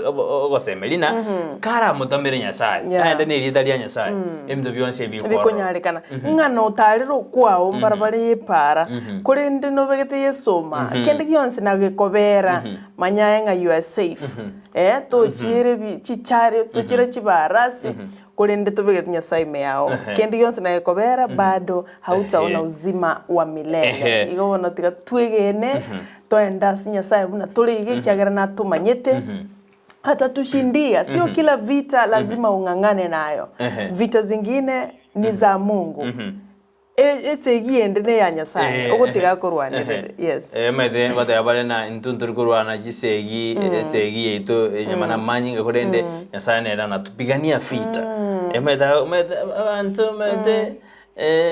ogosemeria na karamotamere Nyasaye, Yeah. aende na erieta ria Nyasaye, ebinto bionsi ebikorora. Bikonyarekana ng'a notarire okwao mbarabare y'epaara, korende nobegete yesoma, kende gionsi nagekobera, manya aye ng'a you are safe. Eh, tochiere bi chichari tochiere chibarasi, korende tobegete Nyasaye ime yao. Kende gionsi nagekobera bado hautaona uzima wa milele. Ehe. Igo bono tiga twegene, toende ase Nyasaye buna tore iga ekiagera natomanyete, atatushindia. Sio kila vita lazima ung'ang'ane nayo. Ehe. Vita zingine ni za Mungu. E- Esegi ende ne ya Nyasaye, ogotiga akorwanerere. Yes. Omanyete ngoteba bare na intwe ntori korwana chisegi, esegi yaito enyama na amanyinga korende Nyasaye nere anatupigania vita. Omanyete omanyete abanto omanyete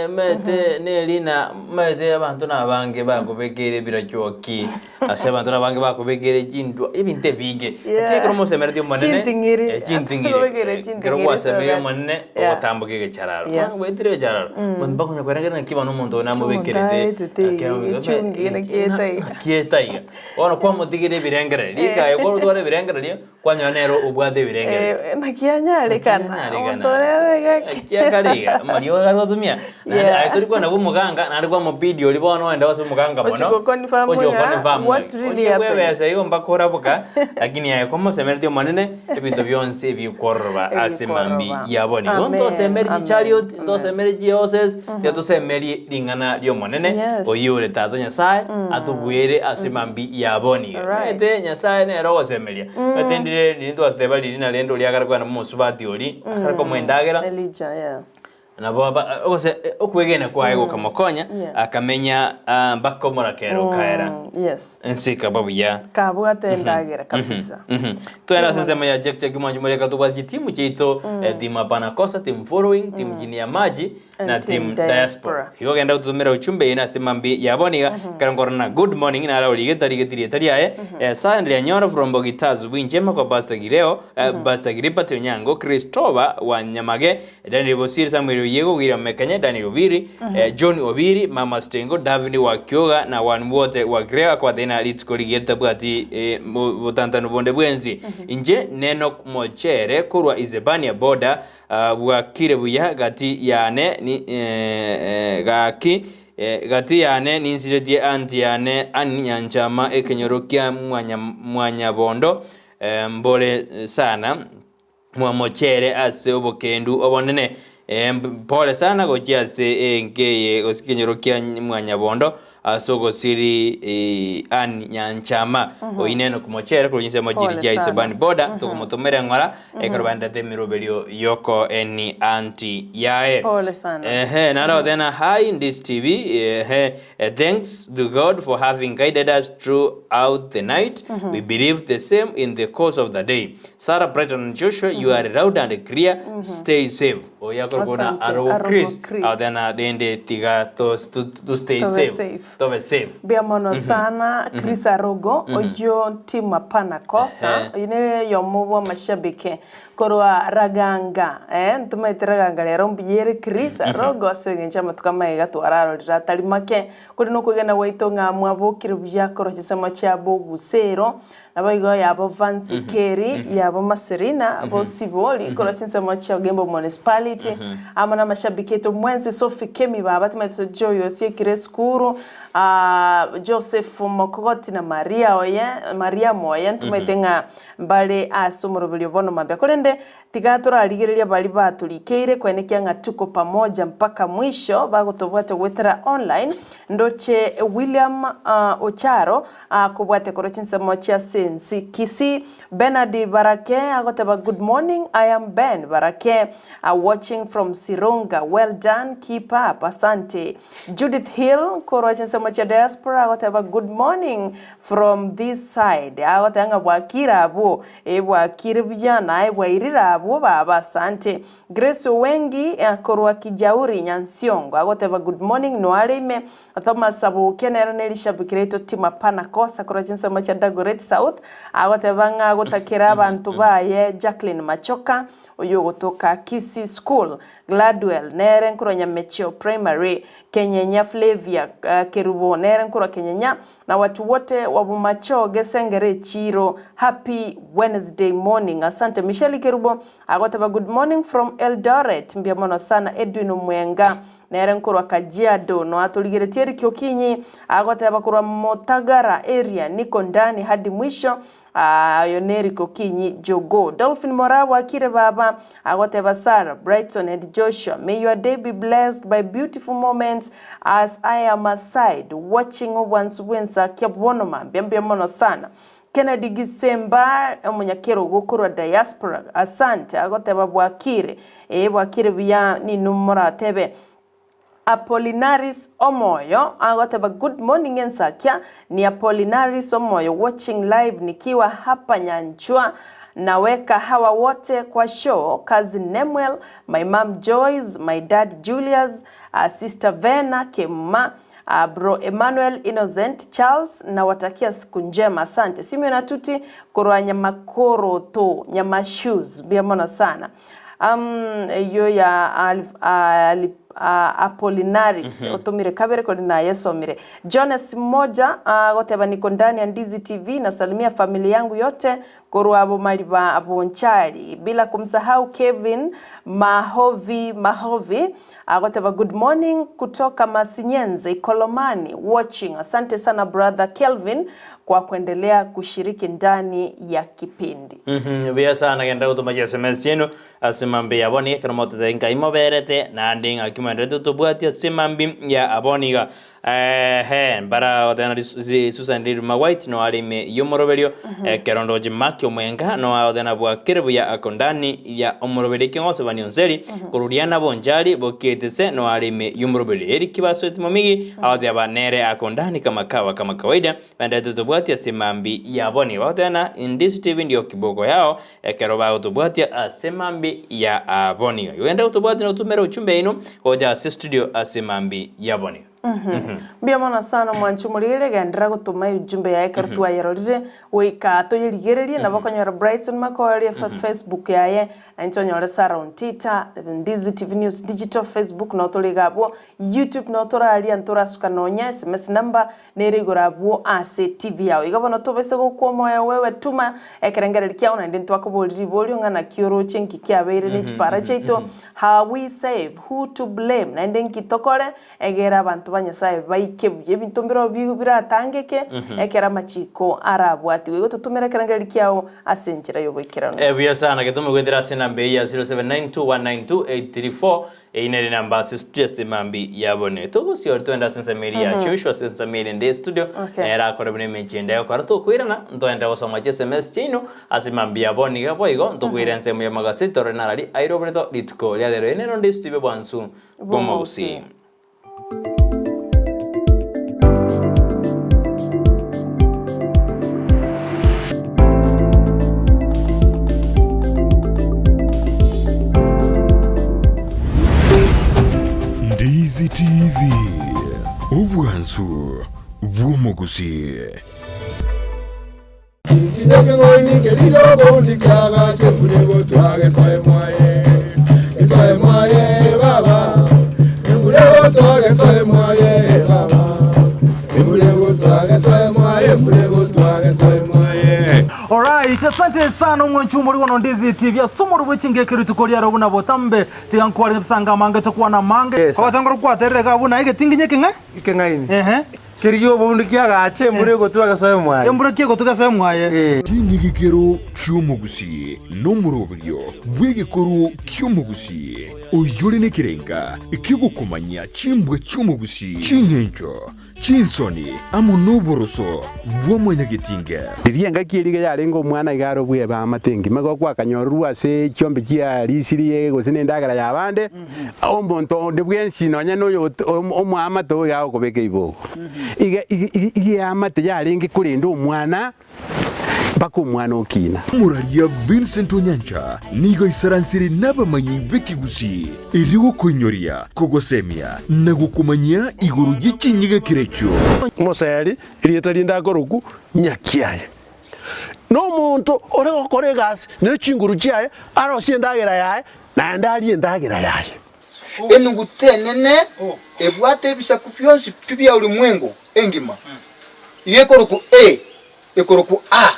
omanyete neri na omanyete abanto na abange bakobekeire ebirachoki, ase abanto na abange bakobekeire chindwa, ebinto ebinge. Yeah. Lakini ekero mosemeretie Omonene, Chinting'iri. chinting'iri. Akobekere Ekero chinting'iri gwasemeire so that- Omonene, Yeah. ogotamboka egechararo. Yeah. Bono gwaetire egechararo, monto bakonya kwerengereria naki bono omonto oyo namobekerete, Omonto aetete iga, echungi naki aeta iga. naki aeta iga. Bono kwamotigeria ebirengererio, rika aye kwarotwara ebirengererio, kwanyora nere obwate ebirengererio. Eh, naki anyarekana, omonto ore iga Naki akare iga, amariogo gare gotumia. Tanzania naende Yeah. aye tori kwana bwa omoganga naende kwamobidi oria bono oende ase omoganga Ochia mono goconfirm ochia ng'a goconfirm what ng'a really oche happened. bwebesa igo mpaka oraboka lakini aye kwamosemeretie omonene ebinto bionsi ebikwororoba ase mambi Ebikwororoba. ya bono. Igo Amen, ntosemerie amen, chichariot, amen. ntosemerie chihorses, tiga tosemerie ring'ana ri'Omonene, Yes. oyio ore Tata Nyasae, atobuere ase mambi ya bono iga. Right. Omanyete Nyasae nere ogosemeria. Omanyete ndire riria twateba riria narende oria akare kogenda momosubati oria, akare komoa endagera, Elijah, yeah. nabo aba ogose okwegena kwaye gokamokonya, Yeah. akamenya ah, mpaka omorakera okaera. Yes. Ense ekaba buya. Kabwate endagera kabisa. Twende ase ensemo ya Jack Jack mwanchi moria tobwate chitimu chiaito eh, team Hapana Kosa, team Following, team Chini ya Maji And na team team Diaspora. Diaspora. Igo genda gotutomera uchumbe ine ase mambi ya bono iga ekero nkorora na good morning nara origete arigete rieta riaye eh, Sandra Nyoro from Bogitazu bwinchema kwa Pastor Gireo eh, Pastor Gilbert Onyango Christopher wa Nyamage Daniel Bosire, Samuel Oyiego, William Mekanye, Daniel Obiri, eh, John Obiri, Mama Stengo, David wa Kioga na wan bote wa Greo akwatena rituko rigiya ritabwati eh, mo- botantanu bonde bwensi. Inche Nenok Mochere korwa Isebania boda ah, bwakire buya gati yane ni eh, eh, gaki eh, gati yane ninsiretie anti yane Ann Nyanchama ekenyoro kia mwanya, mwanyabondo eh, mbore sana Mwamochere ase obokendu obonene. Pole sana gochia ase enka eye gose ekenyoro kia mwanyabondo ase ogosiri Ann Nyanchama. Oyio nene okomochere korwa chinsemo Pole chiria chia sana. Isebani boda tokomotomera eng'ora ekero baendete emeroberio yokoeni anti yaye. Pole sana. Ehe, naro tena hi Ndis TV. Ehe, thanks to God for having guided us throughout the night. We believe the same in the course of the day. Sarah Brighton and Joshua, you are loud and clear. Stay safe. Oyo akorokwa buna Asante, Arogo Arogo Chris. Chris. Agoteba rende tiga to, to, to stay Tobe safe. safe. Tobe safe. Mbuya mono sana Chris Arogo oyio team Hapana Kosa Ehe. oyio nere oyomo bwa amashabiki korwa Raganga eh ntomaete Raganga rero mbuya ere Chris Arogo ase eng'encho amatuko amaye iga twararorire atari make korende nokwegena gwaito ng'a mwabokire buya korwa chinsemo chiabo obusero Naboigo yabo Vansi Keri, yabo Maserina, Bosibori, korwa chinsemo chia Ogembo Municipality, amo namashabiki aito mwensi, Sophie Kemi baba, timanyete gose Joy osiekire esukuru, ah, Joseph Mokogoti na Maria oye, Mariamu oye, ntomaete ng'a mbare ase omoroberio bono mambia. Korende tiga torarigereria baria batorikeire koenekia ng'a tuko pamoja mpaka mwisho, bagotobwata goetera online, ndoche William Ocharo, Akobwate korwa chinsemo chia Sensi, Kisii, Bernard Barake agoteba good morning I am Ben Barake watching from Sironga well done keep up asante. Judith Hill korwa chinsemo chia diaspora agoteba good morning from this side agoteba ng'a bwakire abwo eh bwakire buya naye bwairire abwo baba asante. Grace Owengi korwa Kijauri Nyansiongo agoteba good morning noare ime Thomas Abukia nere nerishabiki riaito Tim Apana Kosa korwa chinsemo chia Dagoretti South agoteba ng'a agotakera abanto baye Jacqueline Machoka oyio ogotoka Kisii School, Gladwell nere nkorwa Nyamecheo Primary, Kenyenya Flavia Kerubo nere nkorwa Kenyenya na watu wote wa Bomacho Gesengere Echiro Happy Wednesday morning Asante Michelle Kerubo agoteba good morning from Eldoret mbuya mono sana Edwin Omwenga Nere nkorwa Kajiado noatorigeretie Eric Okinyi agoteba korwa Motagara area niko ndani hadi mwisho oyo ne Eric Okinyi Jogoo. Dolphin Moraa bwakire baba agoteba Sarah, Brighton and Joshua may your day be blessed by beautiful moments as I am aside watching obwansu bwensa kia bono mambia mbuya mono sana. Kennedy Gisemba omonyakerogo korwa diaspora asante agoteba bwakire ee bwakire buya ninwe moratebe. Apollinaris Omoyo agoteba good morning ensakia ni Apollinaris Omoyo watching live nikiwa hapa Nyanchwa naweka hawa wote kwa show cousin Nemwel my mum Joyce my dad Julius sister Vena Kemuma Bro Emmanuel Innocent Charles nawatakia siku njema asante Simeon Atuti korwa Nyamakoroto Nyamashoes mbuya mono sana. Um, eyio ya Alif, Alip, Apollinaris otomire kabere kori nayesomire. Jones Moja agoteba niko ndani ya Ndizi TV nasalimia familia yangu yote korwa Bomariba Bonchari bila kumsahau Kevin Mahovi Mahovi agoteba good morning kutoka Masinyenze Ikolomani watching asante sana brother Kelvin kwa kuendelea kushiriki ndani ya kipindi. Buya sana genda gotoma chi sms chiaino ase mambi ya abwo niga ekero mototebia nkai moberete naende ng'aki moenderete tobwati ase mambi ya abwo niga Eeh mbara goteba na Susan Riruma White no are ime y'omoroberio ekero ndoche Mark Omwenga no agoteba na bwakire buya ako ndani ya omoroberio ekeng'oso Bani Onseri koruria na Bonchari bokiete se no are ime y'omoroberio Eric Basweti Momigi agoteba nere ako ndani kama kawa kama kawaida Baenderete tobwatia ase mambi yabo nigo bagoteba na Ndizi TV ndio kiboko yao ekero bagotobwatia ase mambi ya abo nigo. Igo genda gotobwatia na gotumera uchumbe yaino gocha ase studio ase mambi yabo nigo. Mbuya mono sana omwanchi omorigereria genderera gotoma ejumbe yaye ekero twayerorire goika toyerigererie nabo okonyora Brighton Makori Facebook yaye na inche onyore Sarah Ontita Ndizi TV News Digital Facebook noo tore iga abwo YouTube noo toraria ntorasuka nonya sms number Nere igoro abwo ase TV yao. Iga bono tobese gokwa omoyo wewe tuma ekerengererio kiao naende ntwakobori riborio ng'a naki oroche nki kiabeire ne chipara chiaito how we save who to blame naende nki tokore egere abanto ba Nyasaye baike buya ebinto mbirobio bigo biratangeke ekero amachiko arabwatigwe igo totumere ekerengererio kiao ase enchera y'oboikeranu. Buya sana getome goetera ase enamba eye ya 0792192834 Eyio nere namba ase studio ase mambi ya bone. Togosiori twende ase ensemo eria ya Joshua ase ensemo ere ende studio Okay. nere akore buna emechi ende agokora tokoirana ntoende gosoma chi sms chiaino ase mambi ya bone iga boigo ntokoira ensemo ya magaseti torore narari airoberetwe rituko ria rero. Eye nero nde studio bwansu bw'omogusii. Ndizi TV, obwansu bw'omogusii. Alright, asante sana omwanchi omori bono Ndizi TV ase omori bwe chingeke rituko riaro buna botambe tiga nkware ebisanga amange tokwana amange Yes, sir. abatangora kwaterera iga buna egetinginye ekeng'e Ekeng'aini. ehe Kerigia oboundu kiagache embura egotwa gesoe mwaye. Embura ki egotwa gesoe mwaye? Ee. Chinyigikero chi'omogusii nomoroberio bw'egekoro ki'omogusii, oyore nekerenga ki'ogokomanya chimbwa chi'omogusii, ching'encho, chinsoni, amo noboroso bwa mwanyagetinge. Riria engaki eria iga yarenge omwana iga are obweba amate engima, igo gwakanyororwa ase chiombe chia risiri gose na endagera y'abande, Omonto onde bwensi nonya noyo omoamate oyo iga agokobeka ibogo. Iga iga eamate yarenge korenda omwana mpaka omwana okina. Omoraria Vincent Onyancha nigo aisaransire nabamanyi b'ekegusii erio gokoinyoria, kogosemia na gokomanyia igoro ye chinyigekero echio. Moseri, erieta rinde akorokwa Nyakiaye, nomonto ore gokora egasi ne chinguru chiaye, arosie endagera yaye, Naende arie endagera yaye. Enuguta enene ebwate ebisaku bionsi pi bia ulimwengu engima, igo ekorokwa A, ekorokwa A.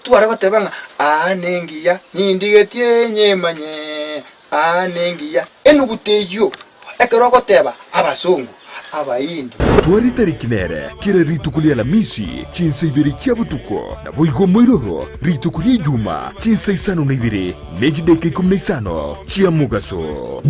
Tware goteba ng'a aa nengiya, nindigetie nyemanye, aa nengiya. Enuguta eyio ekero ogoteba abasongo, Abaindi. Tware tariki nere kera rituko ria Alamisi chinsa ibere chia botuko, naboigo moiroro rituko ria Ijuma chinsa isano na ibere ne chidaeka ikomi na isano chia mogaso.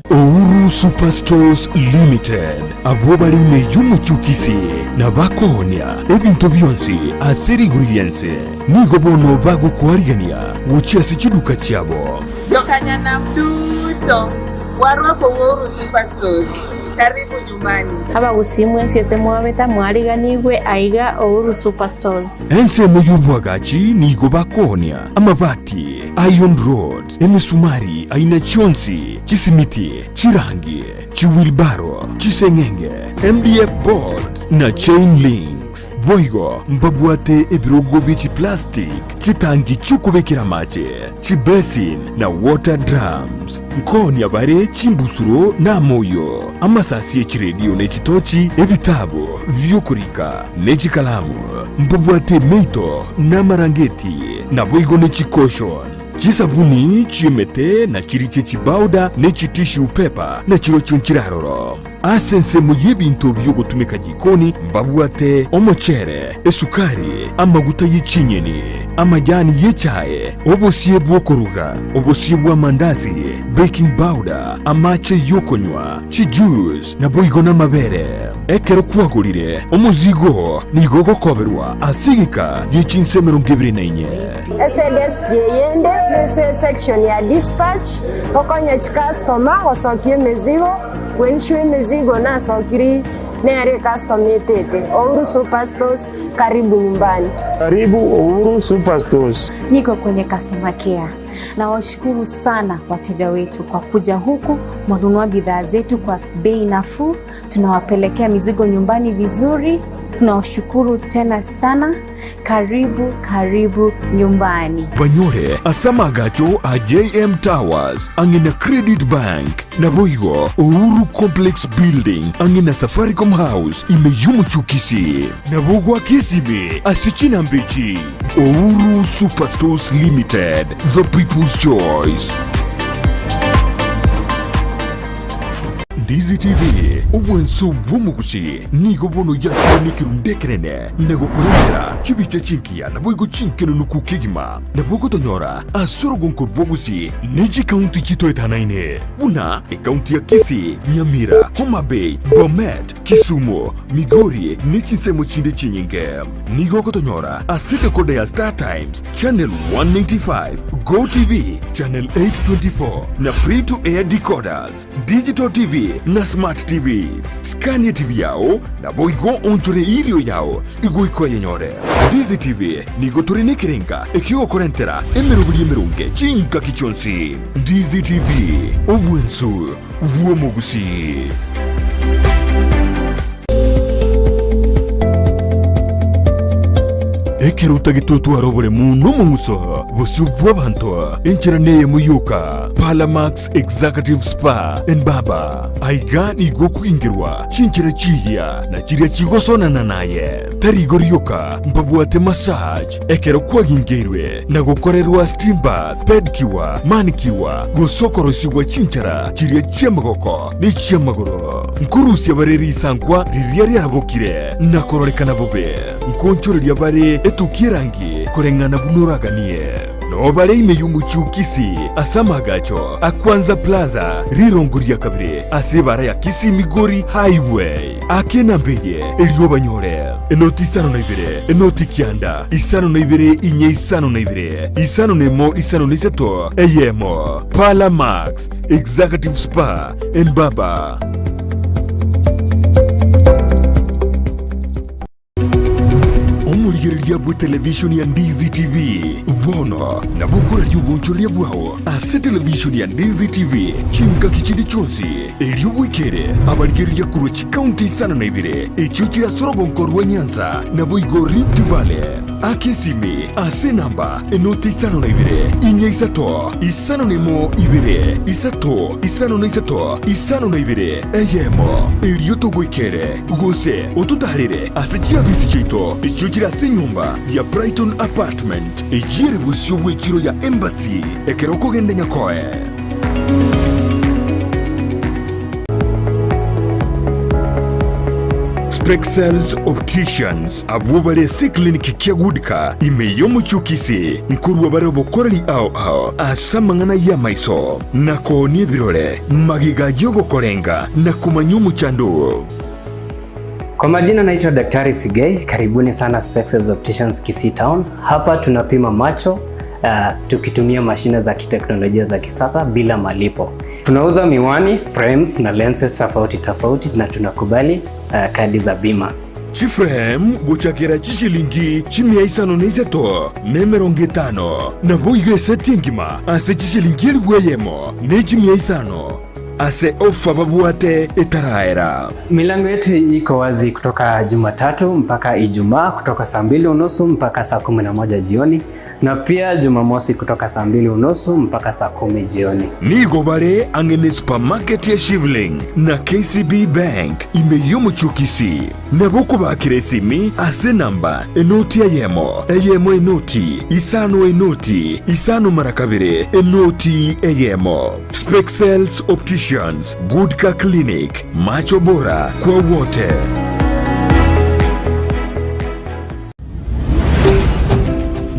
Ouru Super Stores Limited, abwo bare ime y'omochie o Kisii na bakoonia ebinto bionsi ase rigori ri'ense, nigo bono bagokoarigania gochia ase chiduka chiabo. Jokanyanam duto, warwako Ouru Super Stores. Karibu nyumbani. Abagusii mwensi ase mwabeta mwariganigwe aiga Ouru Super Stores. Ensemo y'oboagachi nigo bakoonia amabati. Iron rods, emesumari aina chionsi, chisimiti, chirangi, chiwheelbarrow, chiseng'enge, MDF boards, na chain links. Boigo mbabwate ebirogo bie chiplastic, chitangi chi'okobekera amache, chibasin, na water drums. Nkoonia bare chimbusuro na amoyio, amasasi e chiredio ne chitochi, ebitabu bi'okorika, ne chikalamu. Mbabwate emeito na amarangeti, naboigo ne chikoshon, chisabuni chi'emete na chiria chie chibauda ne chitissue paper, na chirochio nchiraroro. Ase ensemo y'ebinto bi'ogotumeka jikoni mbabwate omochere, esukari, amaguta ye chinyeni, amajani y'echae, obosie bw'okoruga, obosie bw'amandasi, baking powder, amache y'okonywa, chijuice, naboigo namabere. Ekero kwagorire omozigo oo nigo ogokoberwa ase egeka gie chinsa 24. Ase edeski eyende nase esection ya dispatch, gokonya chikastoma gosokia emezigo. Gwenchwa emizigo nasokiri nere ecustom etete Uhuru Superstores karibu nyumbani. Karibu Uhuru Superstores. Niko kwenye customer care. Nawashukuru sana wateja wetu kwa kuja huku, mwanunua bidhaa zetu kwa bei nafuu, tunawapelekea mizigo nyumbani vizuri. Tunawashukuru tena sana. Karibu karibu nyumbani. Banyore ase amagacho a JM Towers ang'e na Credit Bank, naboigo Uhuru Complex Building ang'e na Safaricom House ime y'omochie o Kisii. Nabo goaka esimi ase chinamba echi, Uhuru Superstores Limited, the people's choice. Ndizi TV, obwanso bw'omogusi, nigo bono yakire nekerundu ekenene na gokorentera chibicha chingiya naboigo chinkenunuku kegima. Nabo ogotonyora ase orogonko rw'obogusi ne chikaunti chitoetanaine buna ekaunti ya Kisii, Nyamira, Homa Bay, Bomet, Kisumu, Migori ne chinsemo chinde chinyinge. Nigo ogotonyora ase decoder ya Star Times, Channel 195, Go TV, Channel 824 na Free to Air decoders, Digital TV na Smart TVs. Skania TV yao naboigo onchore irio yao igoika oyenyore. Ndizi TV nigo tore nekerenga ekiogokorentera emeroberi emeronge chingaki chionsi. Ndizi TV, obwensu bw'omogusii. Ekero otagete otware oboremu nomong'uso bosio bw'abanto, enchera neyemo yoka, Palamax Executive Spa and Barber. Aiga nigo okogingerwa chinchera chiria na chiria chigosonana naye. Tari igo rioka, mbabwate massage ekero kwagingeirwe na gokorerwa steam bath, pedicure, manicure, gose okorosigwa chinchara chiria chi'amagoko ne chi'amagoro. Nkorusia bare risankwa riria riarabokire na kororekana bobe. Nkoonchoreria bare etukia erangi koreng'ana buna oraganie. Noo bare ime y'omochie o Kisii ase amaagacho a Kwanza Plaza, rirongo ria kabere ase ebara ya Kisii Migori Highway. Aka enamba eye erio obanyore, enoti 52, enoti 9, 52 inye 52, 51 53 eyemo. Parlour Max, Executive Spa and Barber. Omorigereria bw'etelevishoni ya Ndizi TV bono nabo okoraria obonchoreria bwao ase televishoni ya Ndizi TV chingaki chinde chionsi, erio bwekere abarigereria korwa chikaunti 52 echio chire ase orogonko rwa Nyanza naboigo Rift Valley. Aka esimi ase enamba enoti 52 4 3 51 2 3 53 52 eyemo, erio togoikere gose ototaarere ase chiabisi chiaito echio chire ase enyomba ya Brighton Apartment eyio ere bosio bw'echiro ya Embassy ekero okogenda Nyakoe. Spexels Opticians abwo bare ase eclinic kia Goodcar ime y'omochie o Kisii nkorua bare obokoreri ao ao ase amang'ana y'amaiso na koonia ebirore magega y'ogokorenga na komanya omochando oo. Kwa majina naitwa Daktari Sigei, karibuni sana Spexels Opticians Kisii Town. Hapa tunapima macho tukitumia mashine za kiteknolojia za kisasa bila malipo. Tunauza miwani, frames na lenses tofauti tofauti na tunakubali kadi za bima. Chiframe gochakera chishilingi chimia isano na isato, na emerongo etano, naboigo eseti engima ase chishilingi elifu eyemo ne chimia isano, ase ofa babwate etaraera. Milango yetu iko wazi kutoka Jumatatu mpaka Ijumaa kutoka saa mbili unusu mpaka saa 11 jioni na pia Jumamosi kutoka saa mbili unusu mpaka saa 10 jioni. Nigo bare ang'e ne supermarket ya Shivling na KCB Bank ime y'omochie o Kisii. Nabo okobakera esimi ase enamba enoti eyemo, eyemo enoti, isano enoti, isano mara kabere, enoti eyemo. Spexels Opticians, Good Car Clinic, Macho Bora kwa wote.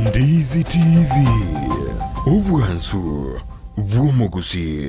Ndizi TV, obwansu bw'omogusii.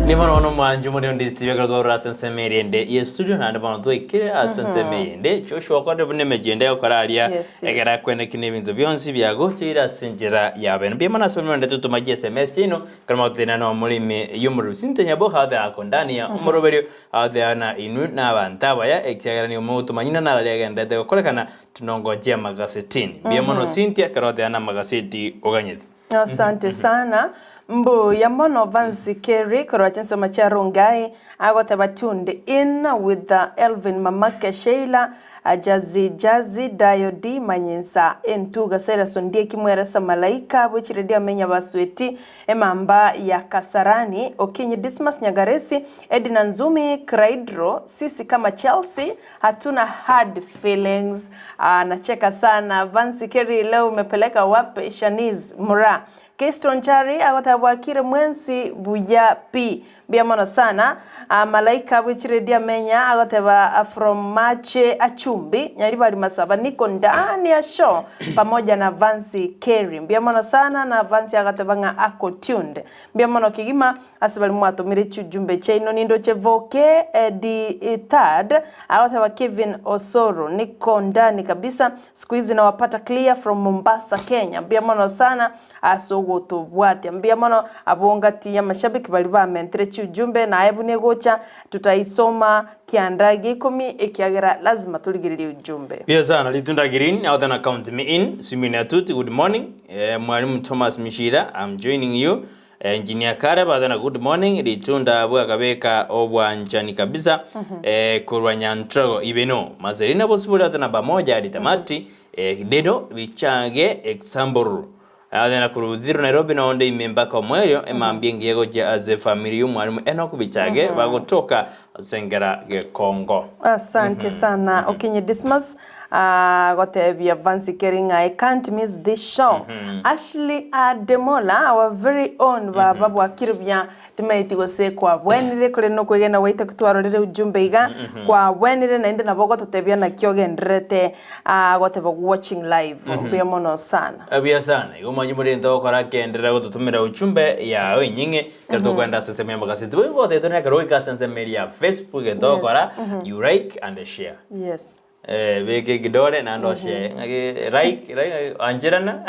Ni bono bono omwancho more onde Steve ekero twarora ase ensemo eria ende ye studio naende bono twaikire ase ensemo eye ende Joshua okorire buna emechie ende agokora aria Yes, yes. ekero akweneki na ebinto bionsi biagocheire ase enchera ya bene. Mbuya mono ase baria morendete gotoma chi SMS chiaino ekero mogotenena na omoremi y'omorero Cynthia Nyaboka othe ako ndani ya omoroberio Agoteeba na inwe nabanto abaya, ekiagera nigo mogotomanyina nararia agenderete gokorekana tinongochia amagasetini. Mbuya mono Cynthia, ekero oteeba namagaseti oganyete. Asante sana. Mbuya mono Vancy Kerry korwa chinsemo chia Rongai agoteba tuned in with Elvin Mamake Sheila Jazzy Jazzy Dayo D Manyinsa Entuga Cyrus Ondieki Mweresa Malaika Bwechiredio Amenya Basweti Emamba ya Kasarani Okinyi Dismas Nyagaresi Edna Nzumi Craidro Sisi kama Chelsea hatuna hard feelings Ah, nacheka sana Vancy Kerry leo umepeleka wapi Shanice Mura Keyston Chari agoteba bwakire mwensi buya pi Mbuya mono sana Ah, Malaika bwechiredia amenya agoteba from Mache Achumbi Nyaribari Masaba niko ndani ya show pamoja na Vancy Kerry mbuya mono sana na Vancy agateba ng'a ako tuned mbuya mono kegima Ase baria mwatomire chujumbe chiaino nindoche Voke the third agoteba Kevin Osoro niko ndani kabisa siku hizi nawapata clear from Mombasa Kenya mbuya mono sana ase ogotobwatia mbuya mono abwo ngati y'amashabiki baria bamentire chiujumbe naye buna egocha tutaisoma kianda gia ikomi ekiagera lazima torigererie ujumbe. Mbuya sana Ritunda Green agoteba na count me in Simeon Atuti good morning Mwalimu Thomas Mishira I'm joining you Engineer Kare bathana good morning ritunda abwo akabeka obwanchani kabisa eh, korwa Nyantrago ibeno Marcelina Bosibori athana pamoja hadi tamati eh, Dedo bichage example athana korwa Uthiru Nairobi nonde ime mpaka omwerio emambia engiya gochia ase family y'omwalimu Enock Bichage bagotoka ase engera Gekongo. Asante sana Okinyi Dismas Agotebia Vancy Kerry ng'a I can't miss this show. Ashley Ademola, our very own baba bwakire buya timaeti gose kwabwenire korende nokwegena gwaito ki twarorire ujumbe iga kwabwenire naende nabo ogototebia naki ogendererete agoteba watching live mbuya mono sana. Buya sana. Igo mwanche more into ogokora kenderera gototomera ujumbe yao enying'e ekero tokoenda ase ensemo ya magaseti. Boigo gotebete na ekero goika ase ensemo eria ya Facebook etogokora you like and share. Yes. Eh, beka ekidore naende oshare ng'aki like like ancherana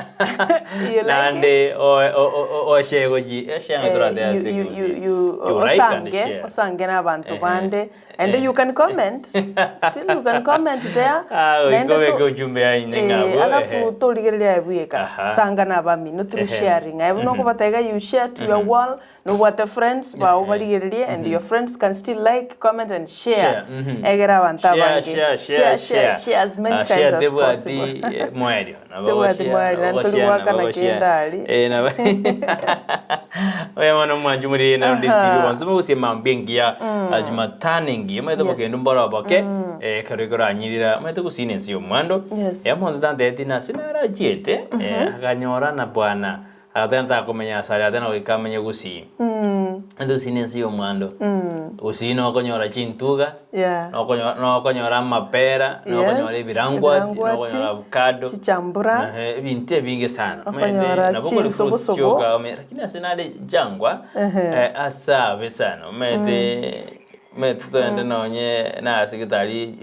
You like naende o- o- o- oshare gochi eshare ng'a Eh, toratebe you, ase you, ekegusii. you, you, You like and osange share. osange na abanto Ehe. bande and you can comment still you can comment there Ah, Naende goika obeke to- ujumbe yaine Eh, ng'abwo, alafu ehe. torigereria aye bweka Aha. sanga na abamino through Ehe. sharing aye buna okobatebia iga you share to your wall Nobwate friends bao barigererie and your friends can still like, comment and share Share, mhm. egere abanto Share, abange. share, share, share, share as many Ah, times share as tebwati, possible. eh, mwerio. Nabo Tebwati goshare, mwerio, nabo naende tori goshare, goakana nabo goshare. kende aria. Eh, nabo Oye mono mwanchu muri na Aha. district bonsi mogusie mambia engiya ah, Jumatano engiya omanyete Yes. obokendo mboro oboke eh, ekero ikoranyirira omanyete gosina ense ya omwando Yes. Eh, omonto tantebeti nase narachiete eh, akanyora na bwana Agateba ntakomenya ase aria, agateba goika amenye gusii. Ande gusii nense ya omwando. Gusii nokonyora chintuga, Yeah. nokonyora nokonyora amapera, nokonyora Yes, ebirangwati, ebirangwati, nokonyora avocado. chichambura. Ehe, ebinto ebinge sana. Okonyora Omanyete, nabo okori fruits chinsobosobo. chioka, omanyete, lakini ase nare jangwa, Ehe. eh, ase abe sana, omanyete. Omanyete toende nonye na ase getari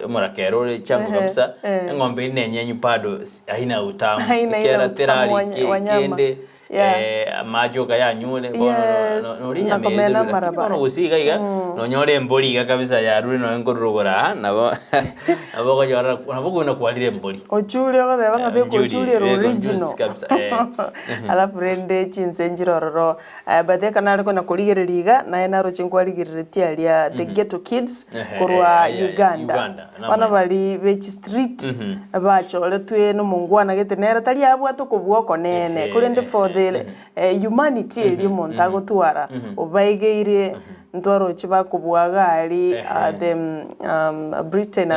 omorakera ore changu kabisa, eng'ombe eria nenyenyu bado haina utamu, Haina ile ekiagera utamu terari wa wa nyama. kende Yeah. amache oka yanyure bono Yes, nori enyama nakomena eye lakini amaraba. bono gose iga iga nonyore embori iga kabisa yarure nonye nkorurogora aa nabo nabo okonyora nabo okobuna kwarire embori. Ochuri ogoteba ng'a beka Njuri, ochuri ere beka original. njusi kabisa, eh. Alafu rende chinse nchire ororo But ekero nare kona korigereria iga, naye naroche nkwarigereretie aria The Ghetto Kids Ehe, korwa eh, eh, Uganda. Uganda, Bono namanya. baria be chistreet Mhm. bachoretwe na omongwana gete nere tari abwate okobua okonene, Ehe, korende for the ehe. eh, humanity eria omonto agotwara, obaigeire ntwaroche bakobua iga aria Ehe. the Britain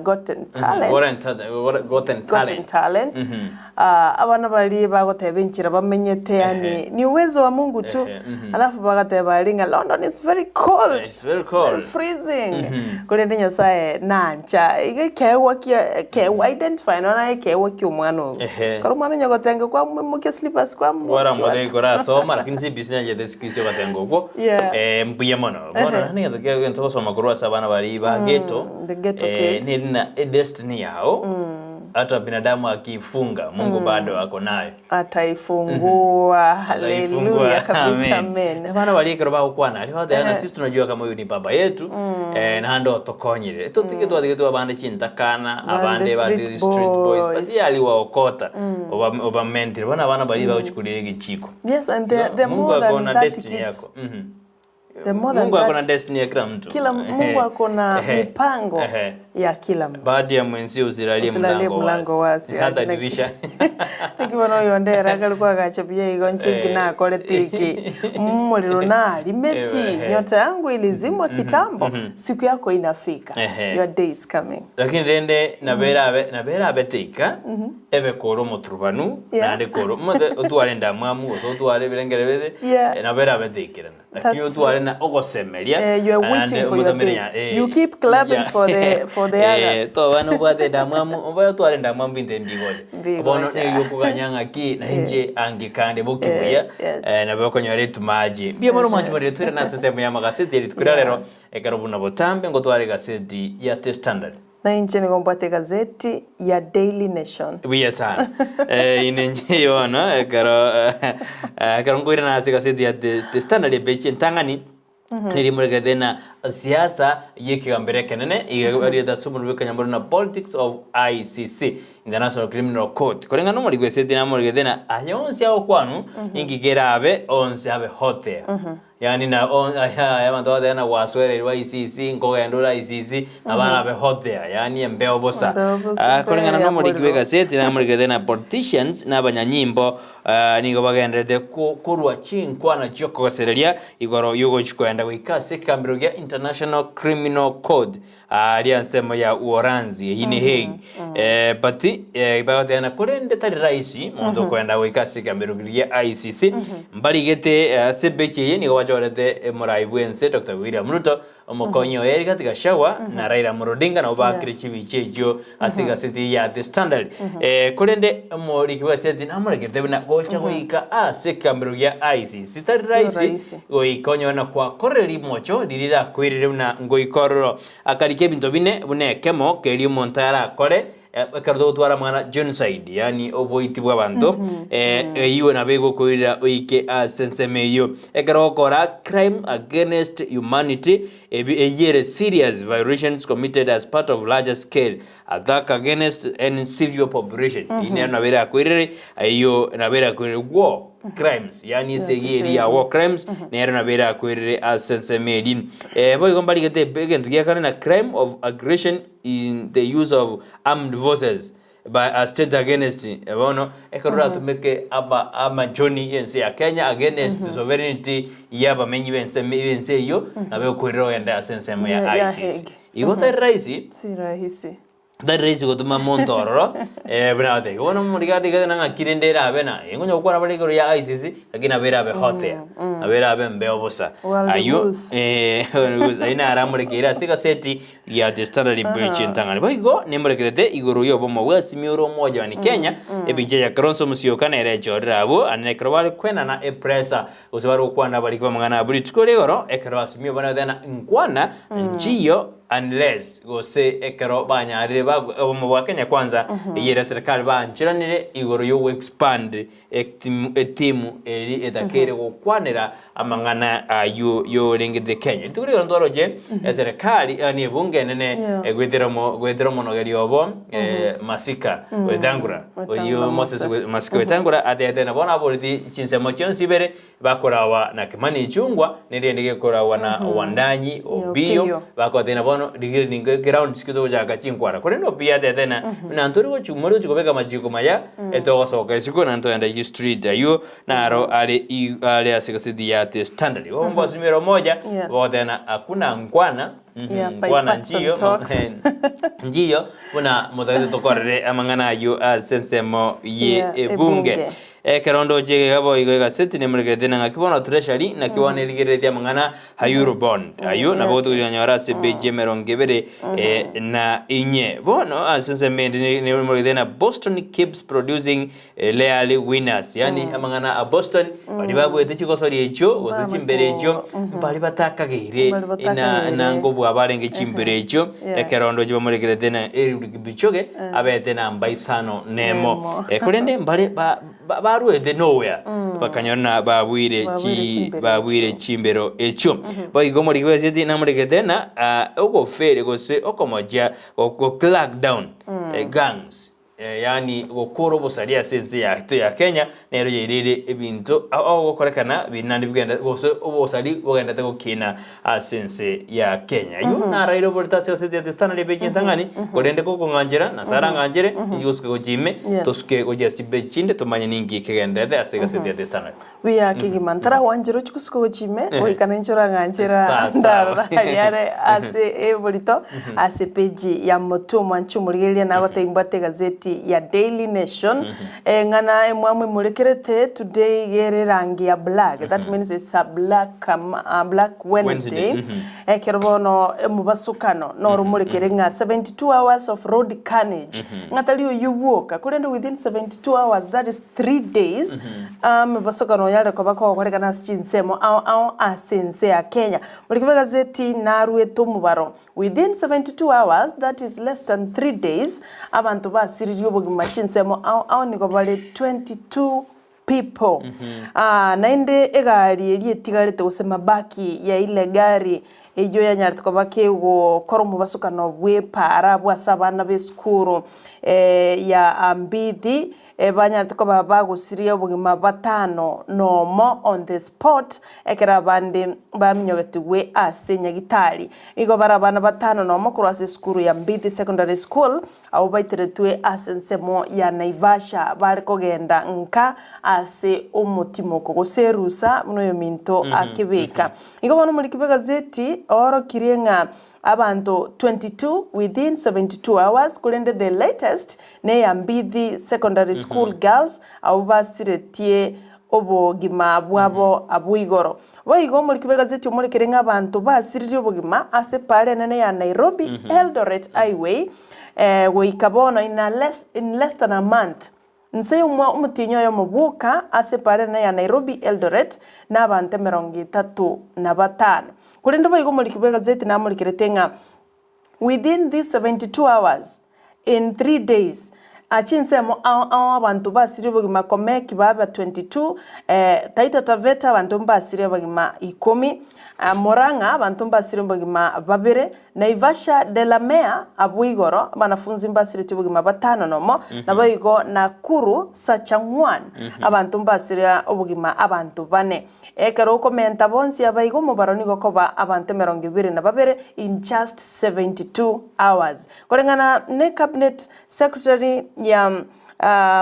Gotten Talent. Gotten Talent, Gotten Gotten Talent. Talent. Mhm. Ah, abana baria bagoteba enchera bamenyete yani Ehe. ni uwezo wa Mungu tu. Ehe, mhm. Alafu bagateba aria ng'a London is very cold. It's very cold. Very freezing. Mhm. Korende Nyasaye nancha iga ekeegwa kia ekeegwa identify nonya naye ekeegwa kia omwana ogo. Ehe. Ekero omwana onye gotenga kwamoimokia slippers Bora kwamochwata. mote korasoma lakini CBC nachete siku ici ogotenga okwo Yeah. eh, mbuya mono bono Ehe. nani gento kia gento gosoma korwa ase abana baria ba ghetto the ghetto eh, kids. neri na edestiny yao hata binadamu akiifunga Mungu bado ako nayo Ataifungua. Haleluya kabisa, amen. Abana baria ekero bagokwana aria bagoteba na Ehe. sisi tunajua kama huyu ni baba yetu eh, naende otokonyire totige twatigete abande chintakana Abande abande street batigete street boys but boys. iye aliwaokota obamentire bono abana baria bagochikurira egechiko Yes, and there, there are Mungu more ako than na 30 destiny kids. yako. Mhm. There are more than Mungu ako na 30. destiny ya kila mtu. Kila Mungu ako na Ehe. mipango Ehe. ya kila mtu. Bahati ya mwenzio usilalie Usilalie mlango mlango wazi. Hata dirisha. Naki bono oyo ondera akari kwagacha buya igo nchinki Eh. nakorete iki mmuriro narimeti Ehe. nyota yangu ilizimwa kitambo siku yako inafika Ehe. your day is coming Lakini rende nabera abe nabera abeteika ebe koro omoturubanu Yeah. naende koro omanyete otware endamwamu gose otware ebirengere bire Yeah. eh, nabera abetekerana lakini That's true. otware na ogosemeria Eh, you are waiting naende for your omotomere day. nya- eh, You keep clapping yeah. for the- for the Eh, others. toba nobwate endamwamu obaye otware endamwamu binto mbigocha Mbigocha. bono nigo okoganya ng'aki nainche ange kande bokibuya Eh, yes. eh, nabo okonyora etumaji mbuya mono mwanchi morire twire nase ensemo ya magaseti eri tukira rero ekero buna botambe ngotwara egaseti ya The Standard na inche nigo mbwate egazeti ya Daily Nation. Buya sana. Eh, ine nche bono ekero eh, ekero nkoirana ase egaseti ya The, The Standard epeji entang'ani nerimurekete na siasa yekigambero ekenene iga ase omorwbi bw'ekanyamoro na politics of ICC International Criminal Court koreng'ana omorikwa eseti namoregete na aya onsi agokwanu inki kerabe onsi abe hote Yani na on aya aya abanto bagoteba na gwasoererwa ICC nkogenda ore ICC nabo arabe hot there yani embeo bosa. Embeo bosa, Ah, embeo koreng'ana ya na omoriki morero. bwa egaseti namorikete na politicians na abanyanyimbo ah, nigo bagendererete ko- korwa chinkwana chiokogosereria igoro yogochi koenda goika ase ekambero gia International Criminal Court aria ensemo ya Uholanzi eyio ne Hague. Eh, but eh, bagoteba na korende tari rahisi monto koenda goika ase ekambero gia ICC mbarigete ase ebechi eye nigo bachorete omorai bwense Dr. William Ruto omokonyi oye Rigathi Gachagua na Raila Amolo Odinga nabo bakire chibicha echio ase egaseti ya The Standard. Eh, korende omoriki bwa eseti namorekerete buna gocha goika ase ekambero gia ICC tari Sio rahisi rahisi. goika onyore na kwakorire rimocho riria rirakoirire buna ngoika ororo. Akarika ebinto bine buna ekemo keria omonto arakore ekero togotwara amang'ana genocide yaani oboiti bwa abanto eh, eywo nabo egokoirera oike ase ensemo eywo. Ekero ogokora crime against humanity ebi eywo ere serious violations committed as part of larger scale attack against any civil population eywo nero nabo erakoirere eywo nabo erakoirere war crimes yaani Yeah, esegi eria ya chisegi. war crimes nero nabo erakoirere ase ensemo eria. Boigo mbarigete egento gia kane na crime of aggression in the use of armed forces by a state against bono ekero oratumeke aba amachoni y'ense ya Kenya against sovereignty y'abamenyi b'ense b'ense eyio nabo ekoirera ogende ase ensemo ya Ya- ya ICC. Hague. Igo tari rahisi Si rahisi. Tari rahisi gotoma monto ororo, eh, buna agotebi, bono omorigati iga na ng'aki rende erabe na, eh, ngonya gokwana bare igoro ya ICC, lakini nabo erabe hot air, nabo erabe embeo bosa. World Aywo, goose. eh, world goose, aywo naro amorekeire ase egaseti ya The Standard Bridge entang'ani. Boigo, nemorekerete igoro ya obomo bwa Azimio la Umoja One Kenya, ebicha ya Kalonzo Musyoka nere echorire abwo, ande nekero bare kwenana epresa, gose bare gokwana abariki b'amang'ana abwo rituko ria igoro, ekero Azimio baretana nkwana nchiyo unless gose ekero banyarire bagwe obomo bwa Kenya Kwanza eyio ere serikali baancheranire igoro yo expand etimu etimu eri etakeire gokwanera amang'ana aywo yorengete Kenya. Rituko rigoro ntwaroche eserikali yaani ebunge enene Yeah. egwetera omo gwetera omonogeri obo eh, Masika Wetangula Wetangula oyio Moses Moses. We- Masika Wetangula atete na bono aboreti chinsemo chionsi ibere Bakorawa na Kimani Ichung'wa, nerende gekorawa na Wandanyi Opiyo, Opiyo. bagoteba bono rigiria ningo eground isiko togochaka chinkwara. Korende Opiyo atete ng'a buna ntori gochi more gochi kobeka amachiko maya, etogosoka isiko naende togenda eyio street. Aywo naro are i are ase egaseti ya The Standard. Igo mbasumere omoja, Yes. bagoteba ng'a hakuna nkwana, Yeah, nkwana bipartisan nchiyo, talks. nchiyo buna motagete tokorere amang'ana aywo ase ensemo ye Yeah, ebunge. ebunge. Ekero ndoche egeka boigo egaseti nemorekerete na ng'aki bono Treasury naki bono erigereretie amang'ana a Eurobond. Ayio nabo Yes, yes. tokoyanyora ase epeji emerongo ebere eh, na inye. Bono ase ensemo ende ne- nemorekerete na Boston keeps producing eh, rarely winners. Yaani amang'ana a Boston baria babwete chigosori echio gose chimbere echio mbari batakageire Mbari na batakageire. na nkobua barenge chimbere echio Yeah. ekero ndoche bamorekerete na Eliud Kipchoge abete namba isano nemo. Nemo. Eh, korende mbare ba- ba- baruete nowhere bakanyora na babwire Babwire chi chimbero babwire chimbero echio. Boigo omoriki bw'eseti namorekete na ah, ogoferi gose okomochia go crack down eh, gangs eh, yaani gokora obosaria ase ense yaito ya Kenya nero yairire ebinto ogokorekana biri naende bigenda gose obosari bogendete gokina ase ense ya Kenya. Ayio naraire oborito ase eseti ya The Standard epeji entang'ani, korende gokong'anchera, Nyasae arang'anchere, inche gosuka gochia ime, Yes. tosuke gochia ase chipeji chinde tomanye ninki kegendererete ase egaseti ya The Standard. Buya kegima ntaragwanchera ochie gosuka gochia ime, goika nainche orang'anchera Sawa, sawa. ndarora aria are ase eborito ase epeji ya motwe omwanche omorigereria nagotebia mbwate egazeti ya Daily Nation Eng'ana emwamu emorekerete today iga ere erangi ya black, that means it's a black, a black Wednesday. Wednesday, mhm. Ekero bono omobasukano noro omorekere ng'a 72 hours of road carnage, ng'a tari oyio bwoka, korende within 72 hours that is 3 days, amabasukano oyare koba kogokorekana ase chinsemo ao ao ase ense ya Kenya. Morikebe egazeti naruete omobaro Within 72 hours, that is less than 3 days, abanto basiririe obogima chinsemo ao ao nigo bare 22 people. Ah, naende egari eria etigarete gose mabaki ya ile gari eyio yanyarete koba kegokora omobasukano bw'epaara abwo ase abana b'esukuru eh, ya Ambithi Banyarete koba bagosiria obogima batano nomo on the spot, ekero abande baminyogetigwe ase nyagitari. Nigo bare abana batano nomo korwa ase esukuru ya Mbithi Secondary School, abwo baiteretwe ase ensemo ya Naivasha bare kogenda nka ase omotimoko gose erusa buna oyominto akebeka. Igo bono omoriki bw'egazeti oorokirie ng'a Abanto 22 within 72 hours korende the latest neya Mbithi Secondary School Girls abwo basiretie obogima bwabo abwo igoro. Boigo omoriki bw'egazeti omorekere ng'a abanto basiririe obogima ase epaara enene ya Nairobi Eldoret Highway goika bono in a less in less than a month Inse y'omwa omotienyi oyomo bwoka ase epaara enene ya Nairobi, Eldoret, nabanto 35. Korende boigo omoriki bw'egazeti namorikerete ng'a within these 72 hours, in 3 days, chinsemo ao ao abanto basirie obogima Komeki baba 22, Taita Taveta abanto mbasirie abagima ikomi, Murang'a abanto mbasirie obogima babere, Naivasha Delamere abwo igoro abanafunzi mbasiretie obogima batano nomo, naboigo Nakuru Sachang'wan abanto mbasire obogima abanto bane. Ekero okomenta bonsi aba igo omobaro nigo okoba abanto 22 in just 72 hours. Koreng'ana ne cabinet secretary ya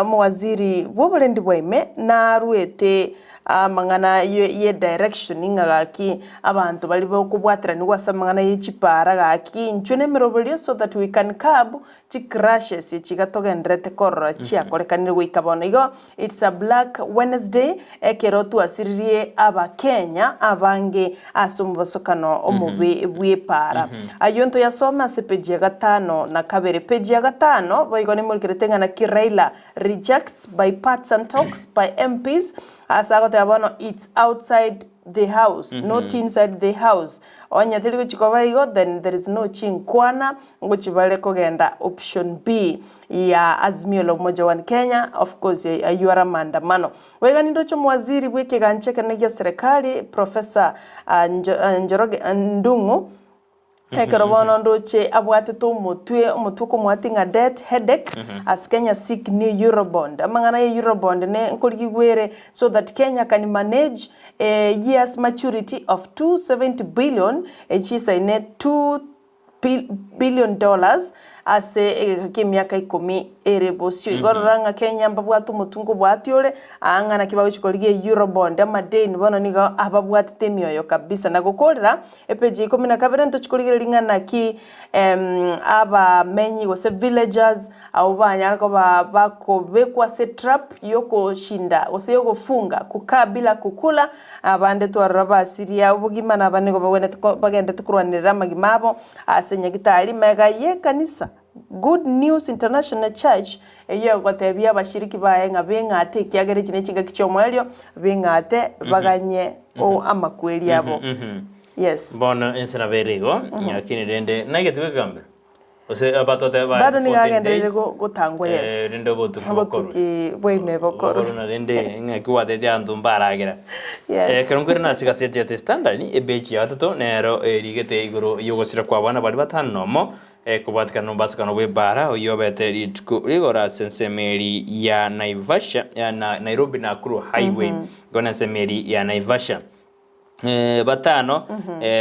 omowaziri bw'oborendi bwa ime naruete. Amang'ana ye direction ng'a gaki abanto baria bakobwateranigwa ase amang'ana ye chipara gaki inchwe na emeroberio so that we can curb chi crashes echi iga togendererete korora chiakorekanire goika bono. Igo it's a black Wednesday ekero twasiririe abakenya abange ase omobasokano omobe bw'epaara. Ayio ntoyasome ase page ya gatano na kabere. Page ya gatano boigo nemorikerete ng'a naki Raila rejects bipartisan talks by MPs ase agoteba bono it's outside the house not inside the house. Onye teri gochi koba igo then there is no chinkwana ngochi bare kogenda option B ya Azimio la Umoja One Kenya of course ayio are amaandamano. Boigo nindoche omowaziri bw'ekegancha ekenene gia serikali Professor Njoroge Ndung'u Ekero bono ndoche abwatete omotwe, omotwe okomwatia ng'a debt headache as Kenya seek new Eurobond. Amang'ana ya Eurobond ne nkorigigwa ere so that Kenya can manage a year's maturity of 270 billion echisaine 2 billion dollars ase egeka ki'emiaka ikomi ere bosio. Igo rora ng'a Kenya mbabwate omotwe nkobwatia ore, aa ng'a naki bagochia korigia Eurobond, amadeni bono nigo ababwatete emioyo kabisa. Na gokorera Epeji ya ikomi na kabere ntochi korigereria ng'a naki abamenyi gose villagers abwo banyare koba bakobekwa ase etrap yokoshinda gose yogofunga kukaa bila kukula, abande twarora basiria obogima na abande nigo bagwenerete bagenderete korwanerera amagima abo ase nyagitari mega y'ekanisa Good News International Church eyio egotebia abashiriki baye ng'a beng'ate ekiagera echi nechingaki chi'omoerio, beng'ate baganye amakweri abo. Yes. Bono ense nabo ere igo, lakini rende naigete gwekegambero gose abatote ba Bado nigo 14 agenderere days, gotangwa yes. rende obotuki bokorwe. Obotuki bwa ime bokorwe. Bokorwe na rende ng'aki gwatetia abanto mbaragera. Yes. Ekero nkoirana ase egaseti ya The Standard, ebechi ya gatato nero erigete igoro y'ogosira kwa abana baria batano nomo Ekobwatikana nomobasokano bw'ebaara oyio obete rituko rigoro ase ensemo eri ya Naivasha, ya na Nairobi Nakuru Highway, igo nensemo eri ya Naivasha. Batano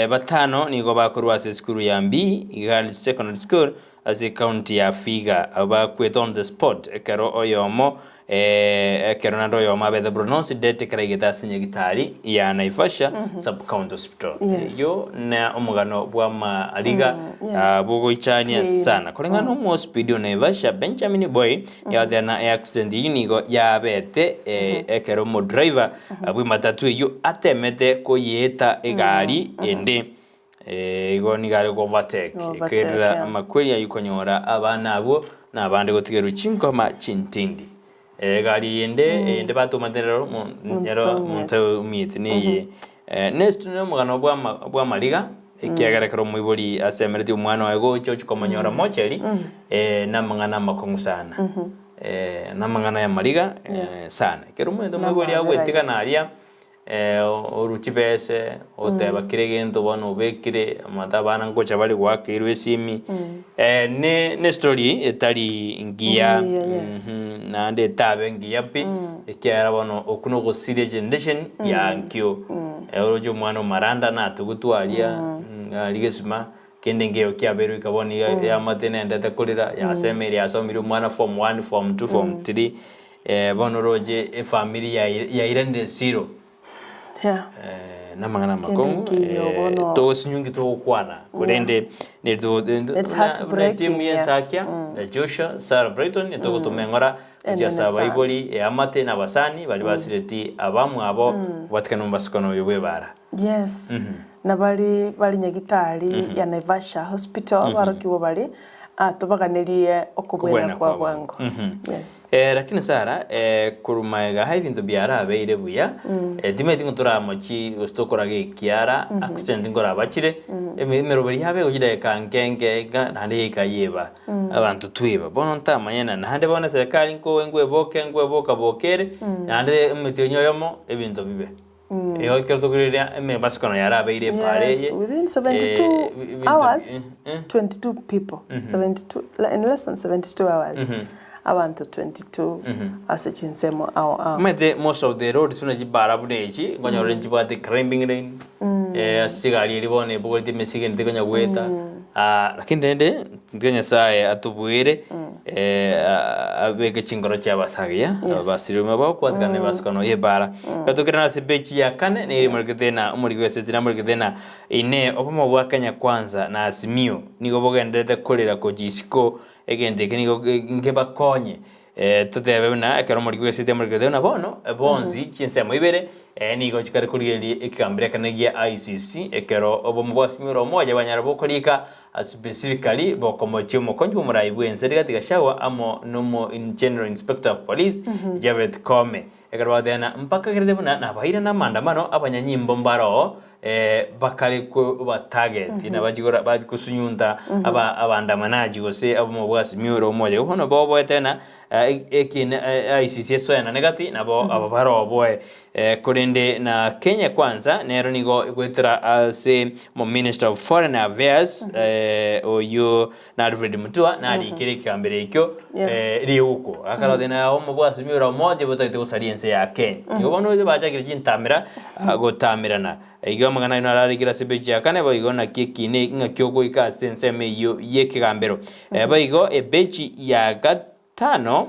batano nigo bakorwa ase esukuru ya Mbii Girls Secondary School ase ecounty ya Vihiga. Abwo bakwete on the spot ekero oyomo Ekero naende oyomo abete pronounced dead ekero aigete ase nyagitari ya Naivasha Sub County Hospital. Yes. Eyio na omogano bw'amariga bogoichania Pain. sana. Koreng'ana na omosipidi o Naivasha Benjamin Boy yagoteba na eaccident eyio nigo yabete ekero omodriver bw'ematatu eyio atemete koyeeta egari ende. Igo nigo are go-overtake, Overtake, ekerera yeah. amakweri ayio konyora abana abwo na abande gotigerwa chinkoma chintindi. Egari ende eyende batomate rero Monto ero taumiete. monto omiete neye. Nest nomogano bw'ama bw'amariga ekiagera ekero omoibori asemeretie omwana oye gocha ochia komonyora mocheri namang'ana amakong'u sana. Namang'ana y'amariga sana. Ekero omanyete omoibori Namabera, agwetigana yes. aria Orue chibese, oteba kera egento bono obekire, amato abana ngocha bare goakerwa esimi, ne ne story etari ngiya, Ngiya, yes. naende etabe engiya pi, ekiagera bono okwo nogosiria generation ya nkio. Oroche omwana omaranda natugutwa aria, aria gesima, kende nkeyo kiabeirwe ika bono iga eamate nendete korera, yasemeire yasomire omwana form one, form two, form three. Bono oroche efamiri yairanire zero. Yeah. Namang'ana Kende amakong'u nkiyo bono. togosinyungi togokwana korende It's heartbreaking, timu yeah. y'ensakia ya Joshua Sarah Brighton etogotoma eng'ora gochia Enene ase sana. abaibori eamate na abasani baria basireti abamwabo batikane omobasukano oyo bw'ebara. Yes. Na bari bari nyagitari ya Naivasha Hospital barokigwe bari ah tobaganerie okobwena Okobwena kwa kwa bwango. bwango. Yes. Lakini Sarah, korwa magega aa ebinto biarabeire buya, timanyeti ng'a toramochi gose tokoraga ekiara, accident nkorabachire, emeroberi yabo egochia chidakika nke nke iga naende yaika yeba, abanto tweba. Bono ntamanya na naende bono eserekari nko nkweboke nkweboka boka ere, naende omotienyi oyomo ebinto bibe. Igo ekero tokoreria emebasukano yarabeire epaara Yes, eye, within 72 ebinto hours, eh. 22 people, 72, in less than 72 hours, abanto 22 ase chinsemo ao ao. Omanyete most of the roads buna chibara buna echi, nkonyora ore nchibwate climbing lane, ase chigari eria bono ebogoretie emesigo ende tekonya goeta, lakini rende tiga Nyasaye atobuere. Eh, a- abeke chingoro chi'abasagia Yes. abasirwe bagokwatikana nebasukano y'ebara gatokire ase peji ya kane nere morekete na omoriki bw'eseti namorekete na ine obomo bwa Kenya Kwanza na Azimio nigo bogendererete korera gochia isiko egento eke nigo nkebakonye Eh, totebe buna ekero omoriki bw'eseti amorekete buna bono bonsi chinsemo ibere eh, nigo chikare korigereria ekegambero ekenene gia ICC ekero obomo bwa Azimio la Umoja bwanyara bokorika Specifically bokomochia omokonyi bw'omorai bw'ense Rigathi Gachagua amo nomo General Inspector of Police Japhet Koome. Ekero bagotebana mpakagerete buna nabaire namandamano abanyanyimbo mbaroo bakare koba target na bachie bachie kosunyunta aba abandamanaji gose abamo bwa Azimio la Umoja. Bono boboete na ekina ICC esoenane gati nabo aba baroboe Korende na Kenya Kwanza nero nigo egoetera ase Omominister of Foreign Affairs oyio na Alfred Mutua narikire ekegambero ekio riuko akarothe na omobwasi ora omoja botagete gosaria ense ya Kenya. Igo bono oyo bachakire chintamera gotamerana. Igo amang'ana ayio nararikire ase epeji ya kane boigo naki ekina ng'aki ogoika ase ensemo eyio y'ekegambero. Boigo epeji ya gatano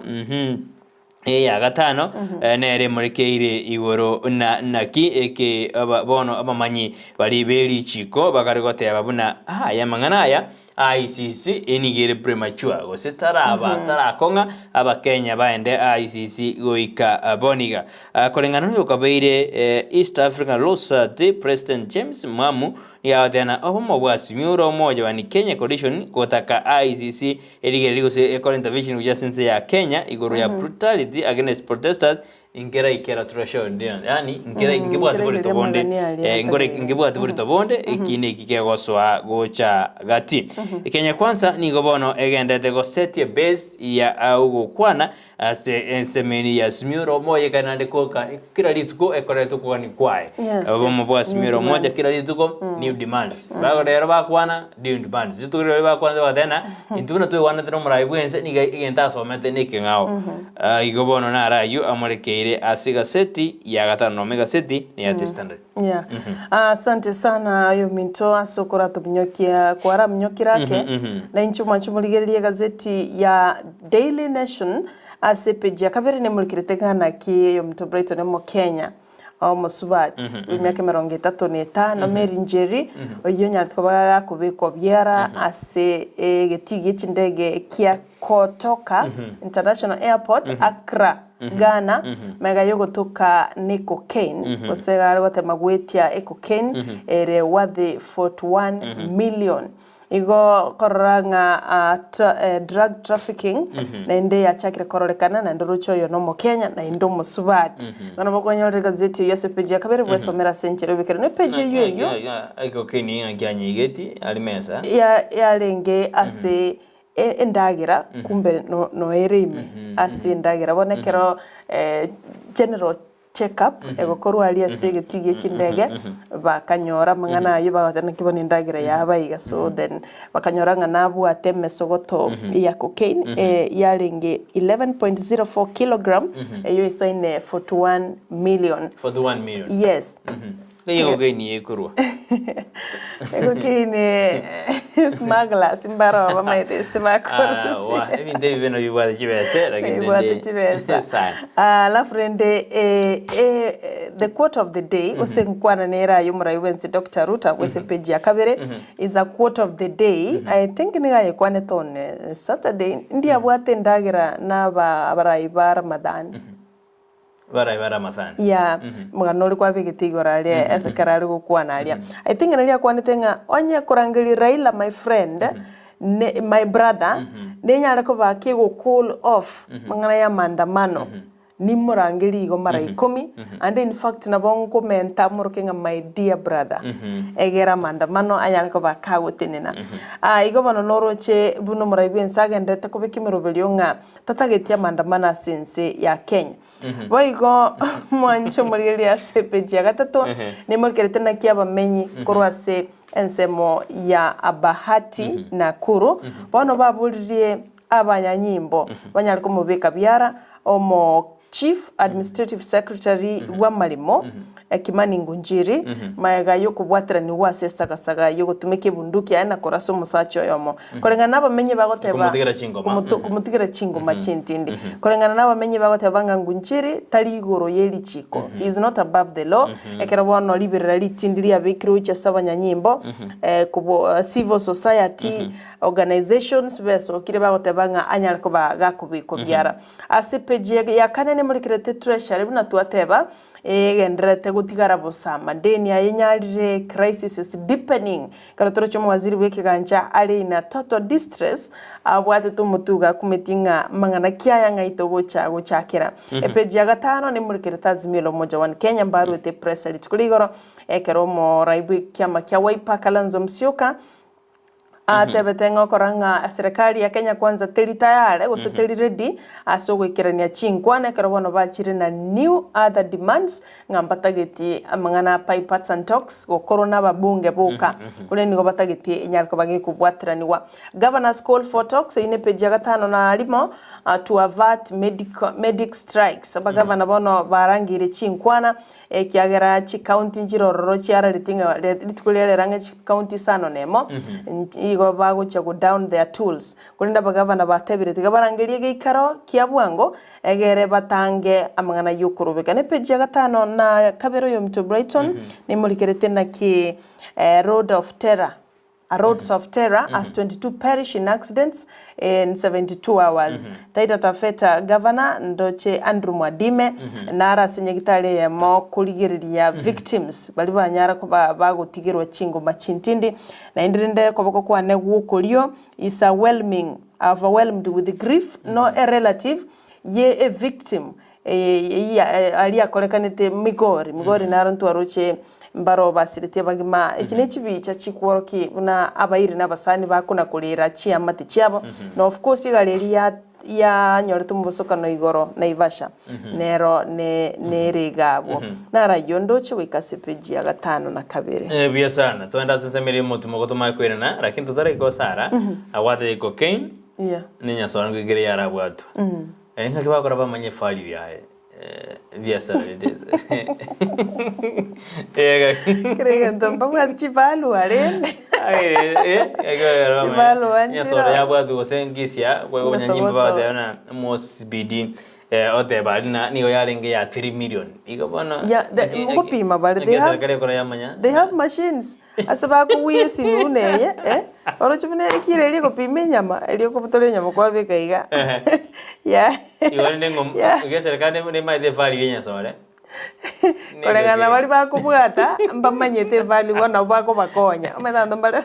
Eya gatano nere emorekeire igoro na naki eke bono abamanyi baria be richiko bakare goteba buna aya amang'ana aya ICC enigo ere premature gose taraba tarakong'a abakenya baende ICC goika boniga. Koreng'ana noyokabeire East African Law Society President James Mwamu nigo agoteba na obomo bwa Azimio la Umoja One Kenya Coalition gotaka ICC Erigereria gose ekore intervention gochia ase ense ya Kenya igoro ya brutality against protesters nkeraikera threshold yaani nkera nkebwati borito bonde eh, nkore nkebwati borito bonde eki neki kegosoa gocha gati. Kenya Kwanza nigo bono egenderete gosetia base ya ogokwana Ase ensemeni ya Azimio Omoja ekare naende koka kera rituko ekoreta okogania kwaye. Yes, Obomo yes. bwa New Azimio Omoja demands. kera rituko new demands. Bago rero bakwana new demands. Rituko riria bakwana bagateba ng'a intwe buna twewanete na omorai bwense niga egento asomete na ekeng'ao. Ah, igo bono naro ayio amorekeire ase egaseti ya gatano nomo egaseti neya The Standard. Yeah. Asante sana aye ominto ase okoratominyokia kwaraminyokire ake na inche mwanche morigererie egazeti ya Daily Nation ase epeji ya kabere nemorikerete ng'a naki oyominto Brighton omokenya omosubati bw'emiaka emerongo etato na etano Mary Njeri oyio onyarete koba gakobekwa biara ase egetii gie chindege kia Kotoka International Airport Accra Ghana magega yogotoka ne cocaine gose iga are gotema goetia ecocaine ere worth 41 million. Igo korora ng'a drug trafficking naende yachakire kororekana naende oroche oyo nomokenya naende omosubati. Igo nabo okonyorera egazeti eyio ase epage ya kabere bwesomera ase enchera obekere. Ne epage eyio eyio Ecocaine ng'aki yanyeigeti are mesa. Yarenge ase endagera kumbe noere ime ase endagera. Bono ekero general check up egokorwa aria ase egetii gie chindege, bakanyora amang'ana ayio bagoteba naki bono endagera yaba iga so then bakanyora ng'a nabwate emesogoto ya cocaine yarenge 11.04 kilogram eyio isaine 41 million. 41 million. Yes. Ng'ai egokeini ekorwa? Egokeini smugglers mbaro bamaete ase Ah, bakorusia. wa, ebinto ebi buna bibwate chibese lakini Bibwate rende chibesa. sana. Ah, alafu rende eh, eh, the quote of the day gose nkwana nere aye omorai bwense Dr. Ruto abwo ase page ya kabere is a quote of the day I think nigo ayekwanete on eh, Saturday ndiabwate endagera na aba abarai ba Ramadhan. Barai ba Ramadhan. Yeah, omogano oria kwabegete igoro aria ase ekero are gokwana aria. I think nari akwanete ng'a onye korangeria Raila my friend, ne my brother, nenyare koba kego cool off amang'ana ya maandamano, nimorangerie igo mara ikomi, ande in fact nabo nkomenta moroke ng'a my dear brother, egere amaandamano anyare koba kagotenena. Igo bono noroche buna omorai bwense agenderete kobeka emeroberio ng'a Tatageti amaandamano ase ense ya Kenya. Boigo mwanche omorigereria ase epeji ya gatato, nemorikerete naki abamenyi korwa ase ensemo ya Bahati Nakuru bono baboririe abanyanyimbo banyare komobeka biara omo. Chief Administrative Secretary bw'amaremo, Kimani Ngunjiri, magega y'okobwateranigwa ase esagasaga y'ogotumeka ebunduki aye na korasa omosacha oyomo. Koreng'ana nabamenyi bagoteba Komotigera chingoma. Komotigera chingoma chintindi. Koreng'ana nabamenyi bagoteba ng'a Ngunjiri tari igoro ye richiko, he is not above the law, ekero bono riberera ritindi riabekirwe gochia ase abanyanyimbo, kobo civil society organizations besokire bagoteba ng'a anyare koba gakobekwa biara. Ase peji ya kane nemorekerete Treasury buna twateba, egendererete gotigara bosa, amadeni aye nyarire, crisis is deepening. Ekero toroche omowaziri bw'ekegancha are in a total distress, abwatete omotwe iga akumeti ng'a mang'ana ki aya ng'ai togocha gochakera. Epeji ya gatano nemorekerete Azimio la Umoja One Kenya mbaruete epresa rituko ria igoro, ekero omorai bw'ekiama kia Wiper Kalonzo Musyoka, Atebete ng'a okora ng'a serikali ya Kenya Kwanza teri tayare gose teri ready ase ogoikerania chinkwana ekero bono bachire na new other demands ng'a mbatageti amang'ana a bipartisan talks gokorwa na ababunge boka korende nigo batageti enyare koba gekobwateranigwa. Governors call for talks eyio ne page ya gatano na rimo to avert medical medic strikes abagavana bono barangeire chinkwana Ekiagera chikaunti nchire ororo chiarareti ng'a rituko riria rero ang'e chikaunti isano na emo, igo bagochia go down their tools. Korende abagavana batebire tiga barangerie egeikaro kia bwango, egere batange amang'ana y'okorobeka. Ne page ya gatano na kabere oyominto Brighton, nemorikerete naki road of terror. A Roads of Terror as 22 perish in accidents in 72 hours. Taita Taveta Governor ndoche Andrew Mwadime nare ase nyagitari eyemo korigereria victims baria banyara koba bagotigerwa chingoma chintindi. Naende rende koboko kwane gwokorio is a whelming overwhelmed with grief no a relative ye a victim Eye aria akorekanete Migori, Migori naro ntwaroche mbaro basiretie abagima. Echi ne chibicha chikworokia buna abairi na abasani bakona korera chiamate chiabo. Na of course egari eria yanyorete omobosokano igoro Naivasha nero nere iga abwo. Naro ayio ndoche goika ase page ya gatano na kabere. Buya sana. Twende ase ensemo eria y'omotwe moko tomanye koirana, lakini totaraika osara, abwate cocaine, ne nyasore nkegere yarabwatwe. Ng'aki bakora bamanye evalue yaye ebiasara rende Kera egento mbabwate chivalue rende. Chivalue nchire Nyasore yabwatwe gose ngisia Gose nyimba goto. bagoteba na mosibidi oteba ari na nigo yarenge ya 3 million igo bono Yeah, the- ngopima bare, they have- serikali ekora yamanya They have machines. Ase bakogwia esimi buna eye, eh, oroche buna ekiro eria egopima enyama, eria okobutora enyama kwabeka iga. Yeah. Igo rende ng'o Yeah. iga eserekari nemaete evalue ya enyasore. Koreng'ana na baria bakobwata, mbamanyete evalue bono nabo bakobakonya. Omanyete abanto mbare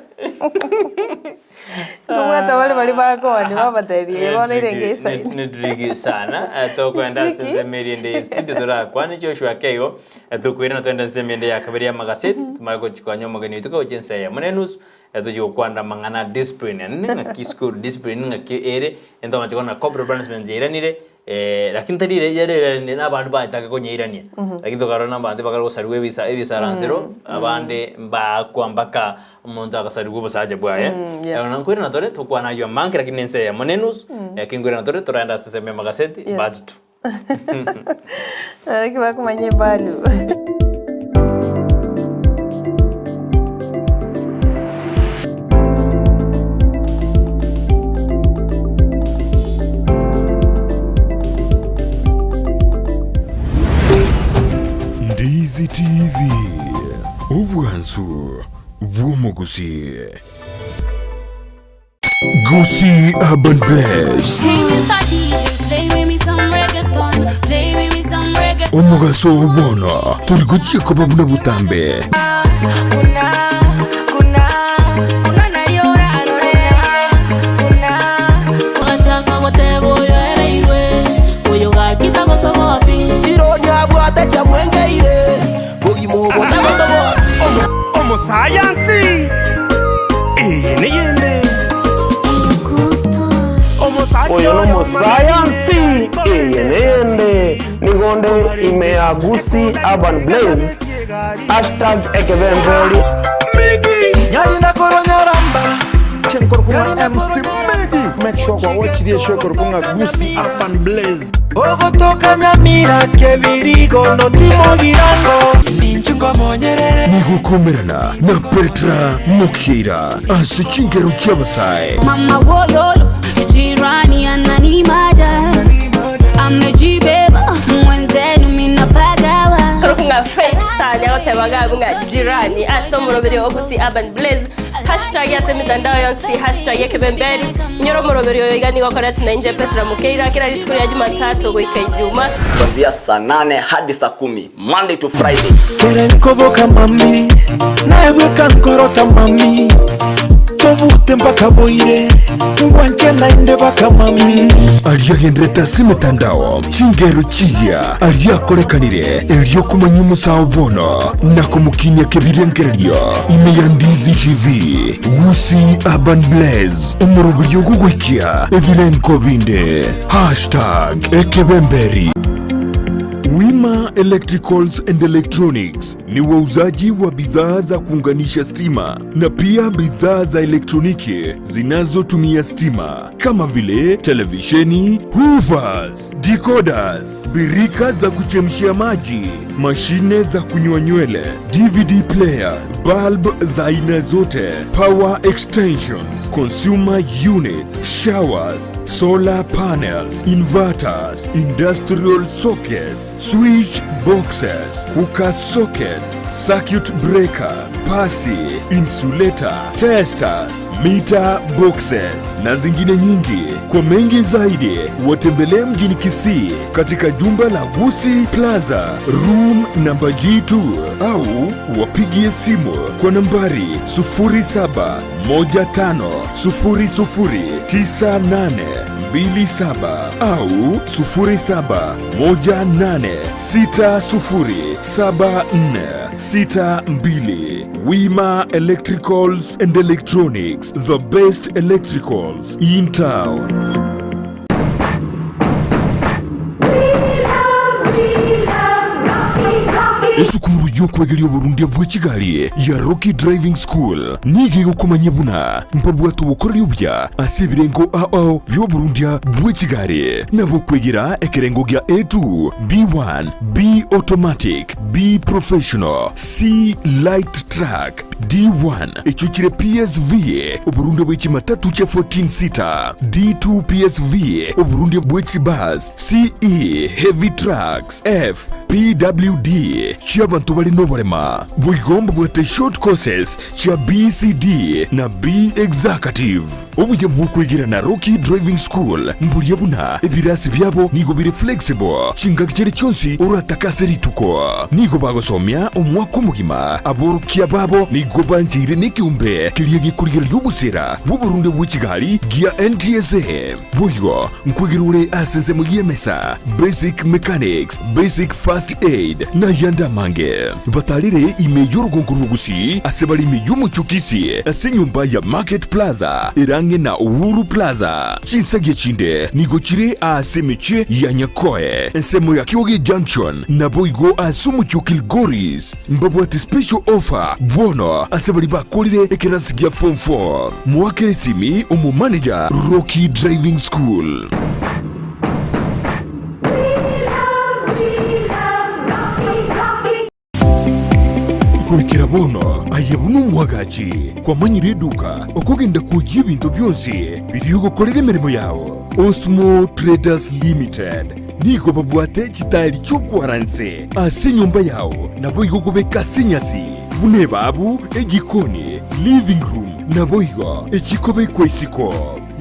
Nkobwata bare baria bakooni babatebia eye bono erenge esaini. Ni tricky sana tokoenda ase Tricky. ensemo eria ende ye studio torakwane Joshua keigo tokoirana toende ensemo ende ya kabere ya amagaseti tumanye gochi konya omogeni oito gocha ense eyemo na enusu tochie gokwana amang'ana a discipline naende ng'aki school discipline ng'aki ere ntomache korora corporal punishment yairanire Lakini tari ere yare erarende na abanto bachake konyeirania. Lakini tokarora na abanto bakare gosarigwa ebisa ebisaransero, abande mbakwa mpaka omonto agasarigwa obosacha bwaye. Yeah. Nkoirana tore tokwana aywo amange lakini nense eyemo na enusu, lakini nkoirana tore toraende ase ensemo ya amagaseti Yes. part two. Naki bakomanya evalue. Ndizi TV, obwansu bw'omogusii. Gusii Urban Blaze. Omogaso oo bono tori gochia koba buna botambe. Omosayansi eye neyende Oyo nomosayansi eye neyende nigo nde ime ya Gusii Urban Blaze hashtag ekebemberi. Nyarina korwa Nyaramba Chenkorokwa MC Miggy Make sure kwa watch the show korokwa Gusii Urban Blaze. Ogotoka Nyamira kebirigo notimogirango Ninchu nkomonyerere Nigokomerana na Petra Mokeira ase chingero chi'abasae. Mama wololo, jirani ananimada, amejibeba mwenzenu minapagawa. Ng'a Faith Star niagoteba iga ng'a jirani ase omoroberi o Gusii Urban Blaze Hashtag ase emitandao yonsi pi hashtag ekebemberi. Inyora omoroberi oyo iga nigo okoretwa na inche Petra Mukeira kera rituko ria Jumatatu goika Ijuma. Kuanzia saa nane hadi saa kumi Monday to Friday. Kere nkoboka mami, naebweka nkorota mami, tobute mpaka boire, ngwanche naende baka mami. Aria agenderete ase emetandao, chingero chiya aria akorekanire, erio komanya omosao bono na komokinia kebirengererio ime ya Ndizi TV, Gusii Urban Blaze, omoroberio ogogoikia ebirengo binde. Hashtag Ekebemberi. Wima Electricals and Electronics ni wauzaji wa bidhaa za kuunganisha stima na pia bidhaa za elektroniki zinazotumia stima kama vile televisheni, hoovers, decoders, birika za kuchemshia maji, mashine za kunyoa nywele, DVD player, bulb za aina zote, power extensions, consumer units, showers, solar panels, inverters, industrial sockets, switch boxes, cooker sockets, circuit breaker, pasi, insulator, testers, meter boxes na zingine nyingi. Kwa mengi zaidi watembelee mjini Kisii katika jumba la Gusii Plaza room namba G2 au wapigie simu kwa nambari 0715009827 au 0718607462. Wima Electricals and Electronics, the best electricals in town. Esukuru y'okwegeria oborundia bwe chigari ya Rocky Driving School nigo egokomanyia buna mbabwate obokoreri obuya ase ebirengo ao ao bi'oborundia bwe chigari nabo okwegera ekerengo gia A2, B1, B Automatic, B Professional, C Light Truck, D1 echio chire PSV, oborundia bwe chimatatu chia 14 seater, D2 PSV, oborundia bwe chibus, CE Heavy Trucks, F PWD chi'abanto bare noborema. Boigo mbabwate short courses chia BCD na B Executive. Obuya bw'okwegera na Rocky Driving School mboria buna ebirasi biabo nigo bire flexible chingaki chire chionsi oratake ase rituko. Nigo bagosomia omwaka omogima. Aborokia babo nigo bancheire nekeombe keria gekorigereria obosera bw'oborunde bwe chigari gia NTSA. Boigo nkwegera ore ase ensemo y'emesa, basic mechanics, basic first aid, na ayande amange. Batarire ime y'orogongo rwa Gusii ase bare ime y'omochie o Kisii ase enyomba ya Market Plaza ere ang'e na Uhuru Plaza. Chinsagia chinde nigo chire ase emechie ya Nyakoe, ensemo ya Kioge Junction, naboigo ase omochie o Kilgoris. Mbabwate special offer bono ase baria bakorire ekerasi gia form 4. Moakere esimi omo manager Rocky Driving School. Goikera bono aye buna omwagachi kwamanyire eduka okogenda kwoyia ebinto bionsi biria ogokorera emeremo yao. Osmo Traders Limited nigo babwate chitaeri chi'okwara nse ase enyomba yao, naboigo kobeka ase enyasi, buna ebabu, ejikoni, living room, naboigo echikobekwa isiko.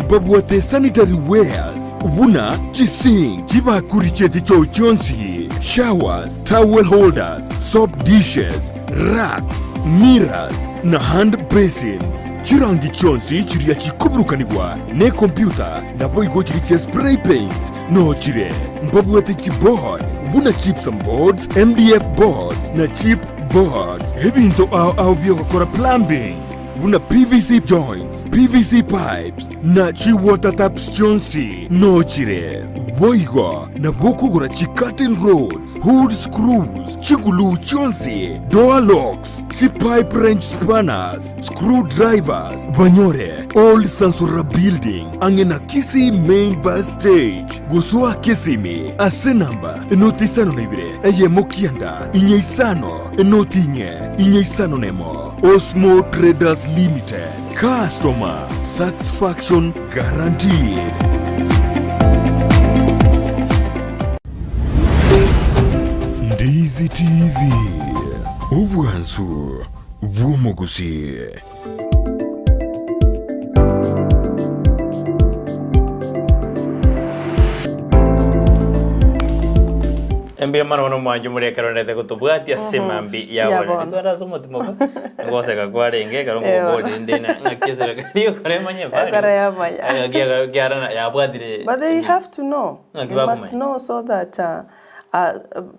Mbabwate sanitary wares buna chisink, chibakuri chie chichoo chionsi, showers, towel holders, soap dishes, racks, mirrors, na hand basins. Chirangi chionsi chiria chikoburukanigwa nekompyuta naboigo chiria chia spray paints noo chire. Mbabwate chiboard buna gypsum boards, MDF boards na chip boards. Ebinto ao ao biogokora plumbing. buna PVC joints, PVC pipes, na chiwater taps chionsi nochire. Boigo nabo okogora chicurtain rods, hood screws, chiguluu chionsi, door locks, chipipe wrench spanners, screw drivers, banyore Old Sansora Building ang'e na Kisii Main Bus Stage. Gosoa Kisimi ase namba enoti isano na ibere eyemo kianda inye isano enoti inye inye isano nemo. Osmo Traders Limited, customer satisfaction guaranteed. Ndizi TV, obwansu bw'omogusii. Mbuya mono bono omwancho more ekero orendete gotobwatia ase mambi ya Ya bono. bono. Nitware ase omotima okwo, ngoseka kwarenge ekero Eh, bono. ngokori rende na ng'aki eserekari ekore emanye value. Ekore yamanya. Ng'aki eke- ekiagera yabwatire But they have to know. Ng'aki They must bakomanya. know so that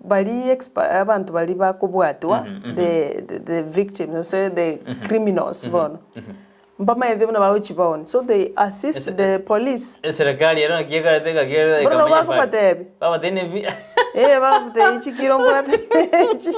baria exper abanto baria bakobwatwa, the the victims gose the criminals bono, mbamaete buna bagochibaonia. So they assist the police. Eserekari ero naki ekarete ng'aki ere Bono nabo ekamanya value. bakobatebia. Babatebia nebi Eh, bagobatebia chikiro mbwate echi.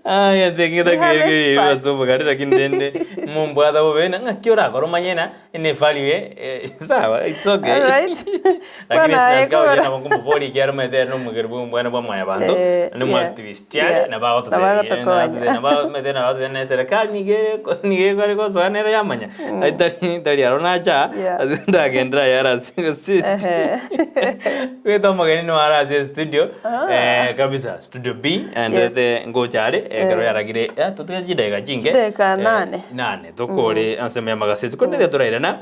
Aya teng'ita They have kere experts. ase obogare lakini rende mombwate bobe ng'aki orakore omanye ng'a ene value eh, sawa it's okay. Alright. Lakini Bwana aye sinasika oye kobora. nabo nkomoboria ekiagera omanyete ere nomogeri bwa omwana bwa mwanyabanto, Eh, naende omo yeah, activist are, yeah. nabo agototebia, Nabo agotokonya. nabo omanyete nabo agototebia na eserekari nigo ere nigo ekore gosoa nere yamanya, tari tari aro nacha, Yeah. ase ndagendera aye are ase gose Ehe. Goeta omogeni nigo are ase estudio, Ah. kabisa studio B, and Yes. ete ngocha are, ekero Eh. yaragire, totige chidakika chinke, Chidakika nane. nane, tokore ensemo ya amagaseti, korende ekero torairana,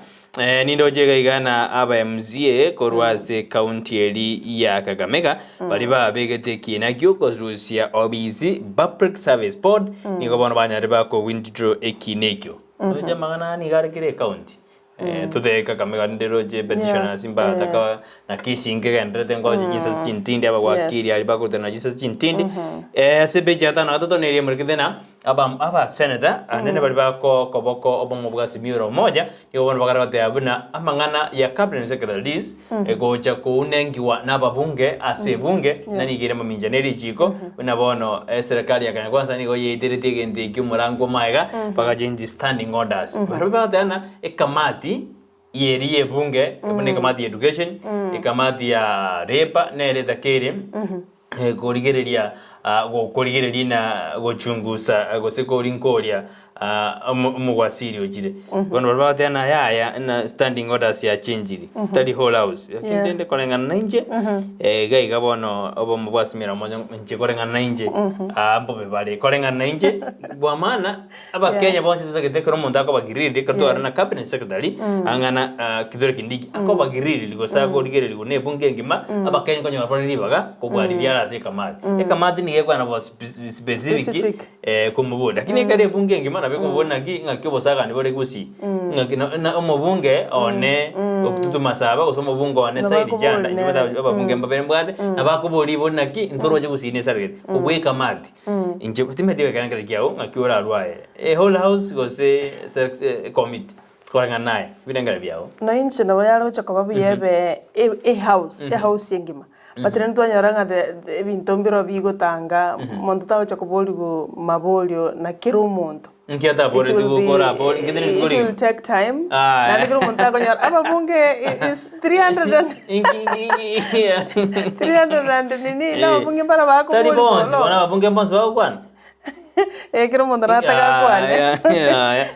Nindoche iga iga na aba MCA korwa ase county eri ya Kakamega baria babegete ekiina giokorusia obisi Public Service Board nigo bono banyarire bako withdraw ekiina ekio. Roche amang'ana aya nigo are kera ecounty. Totebe Kakamega nderoche petitioners mbataka na kesi nkegendererete ngoche chinsase chintindi abagwakiri aria bakorutana chinsase chintindi. Ase epeji ya gatano na gatato neria emorekete ng'a Aba abaseneta anene baria bakokoboko obomo bwa Azimio la Umoja nigo bono bakare goteba buna amang'ana ya Cabinet Secretaries egocha kounengiwa nababunge ase ebunge na nigo ere mamincha ne richiko buna bono eserekari ya Kenya Kwanza nigo yeiteretie egento ekio omorango omaiga bagachengi standing orders. Barabwo bagoteba ng'a ekamati yeri y'ebunge buna ekamati ya education, ekamati ya labour nere etakeire korigereria gokorigereria na gochungusa gose korinkoria omogwasiri ochire. Bono baria bagoteba ng'a yaya ng'a standing orders yachenchiri, tari whole house. Lakini rende koreng'ana na inche, iga iga bono obomo bwasimera omonyo inche koreng'ana na inche, mbobe bare. Koreng'ana na inche, bwa maana Abakenya bonsi totagete ekero omonto akoba grilled ekero tware na cabinet secretary ang'ana ah, Kithure Kindiki akoba grilled gose akorigererigwa na ebunge engima abakenya nkonyora bare ribaga kobua riria are ase ekamati. Ekamati nigo ekwana bo spe- specific Specific. komobori lakini ekero ebunge engima nabo ekomobori naki ng'aki obosagani bore gusii ng'aki na- na omobunge one Otutu Masaba gose omobunge one Nabo Said Janda akobori inche nere. mbate ababunge mbabere mbwate nabo akobori ribori naki ntoroche gusii na esarigeti kobua ekamati. Inche timanyeti egekerengerio kiao ng'aki orarwe aye, a whole house gose select committee koreng'ana naye, ebirengererio biao. Na inche nabo yare gocha koba buya ebe e house, e house engima. But rende twanyora ng'a the the ebinto mbiro bigotanga, monto tagocha koborigwa maborio na kera omonto. Nki ataboretigwe It will be- korabori, nki tari it will rituko take time. Aya. Naende kera omonto akonyora ababunge i- is 300 and 300 and nini na ababunge mbara Tari bakobori bonsi, for bono long. ababunge mbonsi bagokwana. Eh, kera omonto nataka akwane.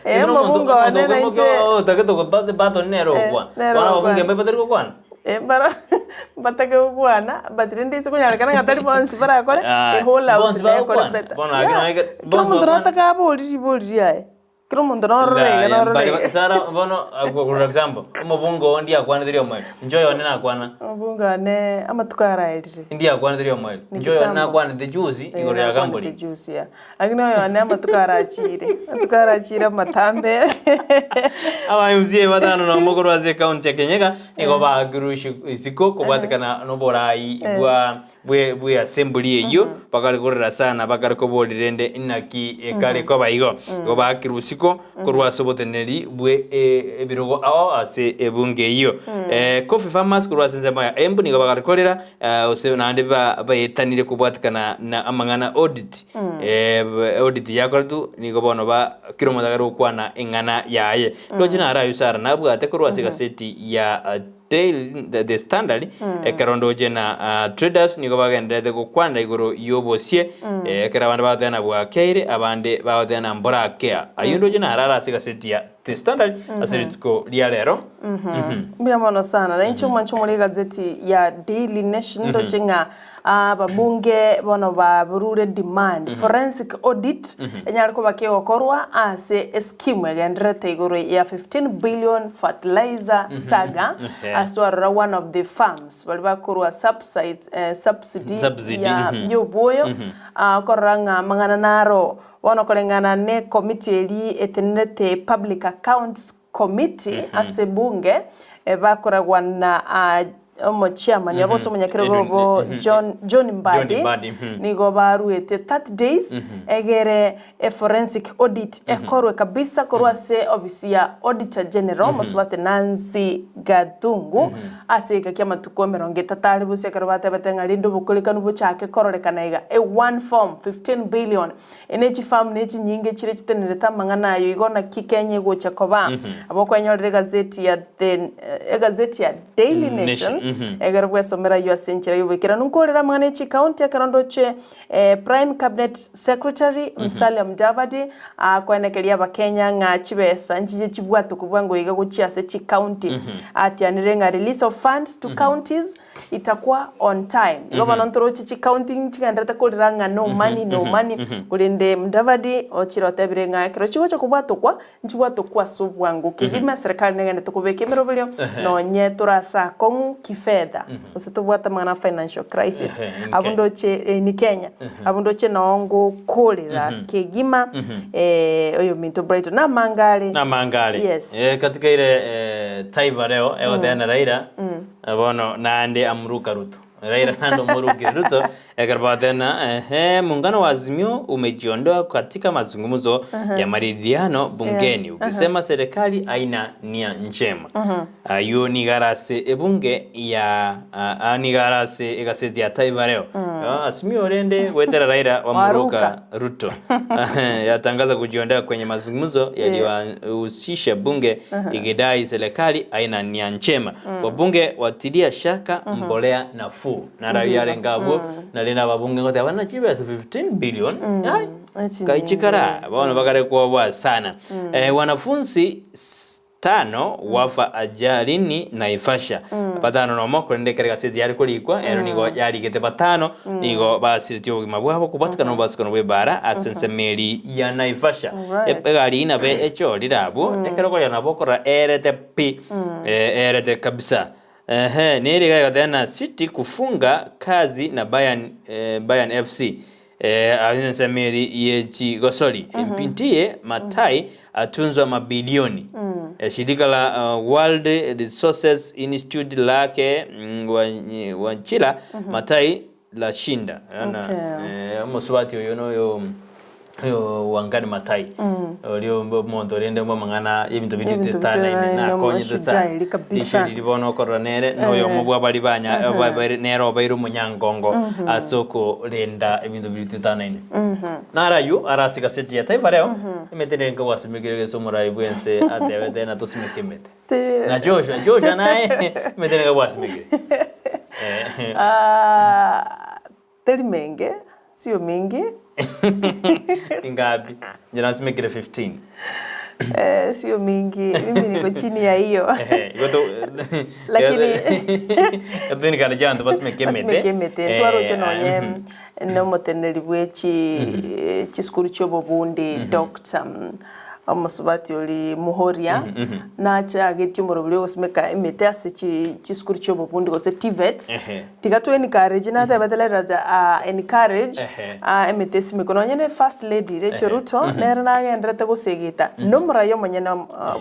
Eh, omobunge one na inche Otagete batoni nere ogokwana. nere Bono ababunge ogokwana. mbabe batari gokwana. Eh, mbaro mbatake gokwana but rende ase konyarekana ng'a tari bonsi barakore Ah, a whole house bonsi nekore bagokwana. better. Bono ake Yeah, nonye kera bonsi omonto bagokwana. nataka abori ribori riaye, kera omonto norore iga Ndaya, norore mbare iga. Sarah bono for example, omobunge oo ndiakwanete riomweri, inche oyone nakwana. Omobunge one amatuko araerire. Ndiakwanete riomweri, Ni inche oyone kitambo. nakwanete juzi Eh, igoro ya nakwanete Kambori. juzi yeah. Lakini oyo one amatuko arachire, amatuko arachire amatambe. Aba MCA batano nomo korwa ase ekaunti ya Kirinyaga nigo baakirwe isiko kobwatekana noborai bwa bwe bwe assembly eyio bakare korera sana bakare koboria rende inaki ekare koba igo. Igo baakirwe isiko korwa ase oboteneneri bwe ebirogo ao ase ebunge eyio. Coffee farmers korwa ase ensemo ya Embu nigo bakare korera gose naende baetanire kobwatikana na amang'ana audit. Audit yakoretwe nigo bono ba kera omonto akare gokwana eng'ana yaye. Ndoche naro ayio Sarah nabwate korwa ase egaseti ya Daily, The Standard, ekero ndoche na traders nigo bagendererete gokwanera igoro y'obosie, ekero abande bagoteba na bwakeire, abande bagoteba na mborakea. Ayio ndoche naro are ase egaseti ya The Standard ase rituko ria rero. Mbuya mono sana. Na inche omwanche omore egazeti ya Daily Nation ndoche ng'a Ababunge bono baburure demand forensic audit enyare koba kegokorwa ase escheme egendererete igoro ya 15 billion fertilizer saga ase twarora one of the farms baria bakorwa subside subsidy Subsidy, ya yoboyo okorora ng'a amang'ana naro bono koreng'ana ne committee eria etenerete public accounts Committee ase bunge bakoragwa na omochairman obo gose omonyakerogo Edwin, obo John, John Mbadi, John Mbadi, mhm. nigo baruete 30 days egere e forensic audit ekorwe kabisa korwa ase ofisi ya Auditor General mosubati Nancy Gathungu ase egeka kia amatuko 30 are bosia ekero batebete ng'a rende obokorekanu bochake kororekana iga e one form 15 billion Ene chifamu ne chinyinge chire chitenerete amang'ana ayo igo naki Kenya egocha koba. Aba okwenyorera egazeti ya The egazeti ya Daily Nation egere bwesomera ayio ase enchera y'oboikeranu. Nkorere amang'ana e chikaunti ekero ndoche Prime Cabinet Secretary Musalia Mudavadi akoenekeria abakenya ng'a chibesa nchiche chibwatokwe bwango iga gochia ase chikaunti. Atianire ng'a release of funds to counties Itakwa on time. Igo bono ntoroche chicounty nchigenderete korera ng'a no money, no money, korende Mudavadi ochire otebire ng'a ekero chigocha kobwatokwa, nchibwatokwe ase obwango kegima, serikali negenderete kobeka emeroberio, nonye tore ase akong'u kifedha, gose tobwate amang'ana a financial crisis. Ehe, in Abwo Kenya. ndoche in Kenya, abwo ndoche noo ngokorera kegima oyominto Brighton. Namange are. Namange are. Yes. Katika ire Taifa Leo egotebia Raila Bono naende amuruka Ruto. Raila naende omorukire Ruto ekero bagoteba ehe muungano wa Azimio umejiondoa katika mazungumzo ya maridhiano bungeni ukisema serikali haina nia njema. Ayio nigo are ase ebunge ya nigo are ase egaseti ya Taifa Leo. Azimio rende goetera Raila wamuruka Ruto yatangaza kujiondoa kwenye mazungumzo yaliyohusisha bunge ikidai serikali haina nia njema. Wabunge watilia shaka mbolea nafuu. Naro yarenge abwo nari nababunge ngoteba buna chibesa 15 billion ai kaichikara bono bakare kwoboa sana. Wanafunzi Tano wafa ajalini Naivasha. Batano nomo, korende ekero egaseti yare korikwa, ero nigo yarigete batano, nigo basiretie obogima bwabo kobwatekana nobobasukano bw'ebaara ase ensemo eria ya Naivasha. Egari eyio nabo echorire abwo, ekero okorora nabo okorora eerete pi, eerete kabisa. Ehe, nere iga egoteba na City kufunga kazi na Bayern, Bayern FC. Ase ensemo eria ye chigosori, Mpintiye Mathai atunzwa mabilioni. Shirika la World Resources Institute lake Wachira Mathai lashinda. Omosubati oyo noyo oyo Wangari Maathai oria omonto orende bw'amang'ana y'ebinto binde Ebinto bitanaine bitanaine, nakonyete omoshujaa sana. eri kabisa. Richo riria bono okorora nere noyomo bwa baria banya babaire nere obaire omonyangongo ase okorenda ebinto biria bitanaine. Naro ayio are ase egaseti ya Taifa Leo, emete nere nkogwasimekire gese omorai bwense atebete na tosimeke emete. Na Joshua, Joshua naye emete nere nkogwasimekire. Ah, teri menge, sio mingi. Ingapi? Inche nasimekire 15. Eh, sio mingi, mimi niko chini ya hiyo. Ehe, igo to Lakini Gatwenikana chianto basimeke emete. basimeke emete ntwaroche Eh, nonye mhm. nomoteneneri bwe chi chisukuru chiobobundi Doctor Omosubati oria Muhoria nachagetie omorobori ogosimeka emete ase chisukuru chi'obobundi gose TVETs. Tiga to encourage natebete let us encourage emete esimekwe. Nonye ne first lady Rachel Ruto nere nagenderete gosegeta nomorai omonyene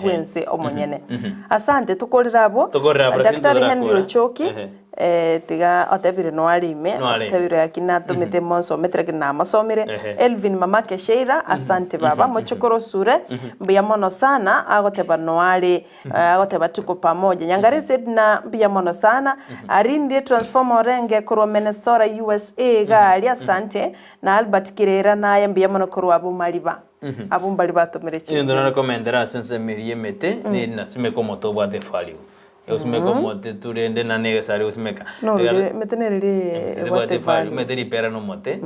bwense omonyene. Asante tokorere abwo. Tokorere abwo, lakini Daktari Henry totarakora. Ochoki. Eh, tiga otebire noare ime, Noare ime. otebire gaki natomete monsomete lakini namosomire. Ehe. Elvin mamake Sheila, asante baba, mochokoro Sure, mbuya mono sana, agoteba noare, eh, agoteba tuko pamoja. Nyangaresi Edna, mbuya mono sana. Arindie Transformer Orenge korwa Minnesota USA iga aria, asante. Na Albert Kirera naye mbuya mono korwa abwo Mariba. Abwo mbari batomire Egento chinchera. narekomendera ase ensemo eria y'emete, neri nasimeka omote obwate evalue. Egosimeka omote turende na na egesare egosimeka. Norori emete nere ere Ebwate ebwate value, value. omanyete ripera na omote,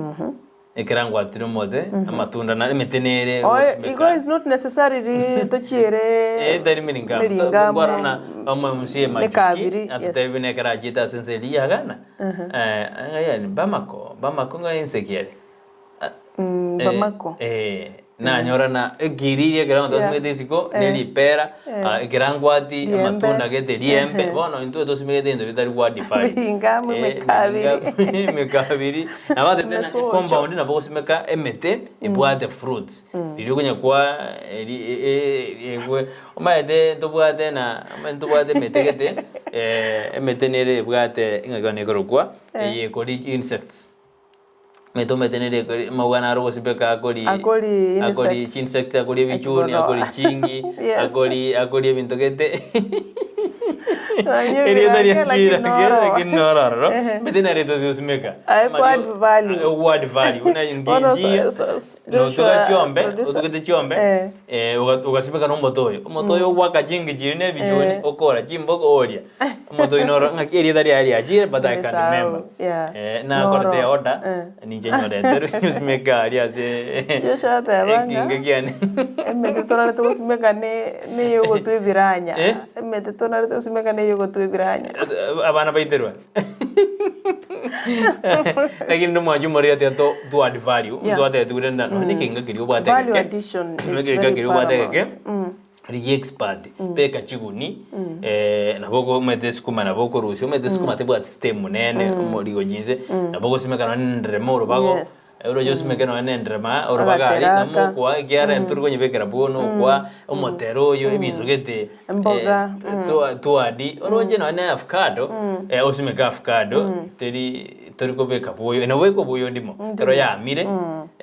ekero ngwatire omote, amatunda nare emete nere Oe egosimeka. igo is not necessarily tochiere Eh, tari miringamu. miringamu. Nkwarora na omo MC Machuki, Mekabiri, yes. atotebi buna ekero achiete ase ense eria ya Ghana, ng'a yani Bamako, Bamako ng'a ense ki ere? Bamako. Eh, nanyorana ekiriri ekero abanto Yeah. basimegete isiko, Eh. ne ripera, Eh. ah, ekerangwati, Riembe. amatunda gete, riembe, Ehe. bono intwe tosimegete ebinto bitari qualified. Miringamu, Eh, emekabiri. miringamu, emekabiri. Nabo atete na Emesocho. compound nabo ogosimeka emete ebwate fruits. Riria okonya kwa eri e- e- ekwe omanyete ntobwate na omanyete ntobwate emete gete, emete nere ebwate ng'aki bono ekorokwa, Eh. eye ekori insects. Omanyete omanyete nere ekori amauga naro ogosibeka akori Akori akori insects. chinsects akori ebichuni Ekibono. akori chingi Yes. akori akori ebinto gete Nonye erieta ria ebirake lakini chira nororo. lakini nororo Ehe. omanyete nere togosimeka Aye ku add value. ogo add value buna Bono nginchiya Joshua notuga chiombe producer. otugete chiombe Eh. eh, ogasimeka na omote oyo omote oyo ogwaka chingi chiria na ebichuni Eh. okora chimbogo oria Omonto oyo noro ng'aki erieta riaye riachire but I can remember. Yeah. Eh, nakorete Noro. order Eh. ninche nyoreterwe nyosimeke aria ase Joshua ateba ng'a ekinga kiane. emete torarete gosimeka ne neyogotwa ebiranya. Eh? Emete torarete gosimeka neyogotwa ebiranya. Abana baiterwa. Lakini nomwanchi omoriri atiga to to add value, Yeah. ntwatebetigwe rende nonye Mm. ekenga keria obwate Value egeke, addition is nonye ekenga very keria obwate egeke, paramount. Mm. rigia expert, beka chiguni, nabo oko omanyete esukuma nabo okorusia, omanyete esukuma tebwati stem nene omorigo chinse, nabo ogosimeka nonye na enderema orobago, oroche osimeke nonye na enderema orobago aria, Agateraka. nabo okoa ekiagera ntori konyebekera bono okoa omotero oyo ebinto gete Emboga, twadi, oroche nonye na avocado, osimeke avocado, teri tori kobeka bwoyo, nabo ekobwoyo ndimo, ekero yamire.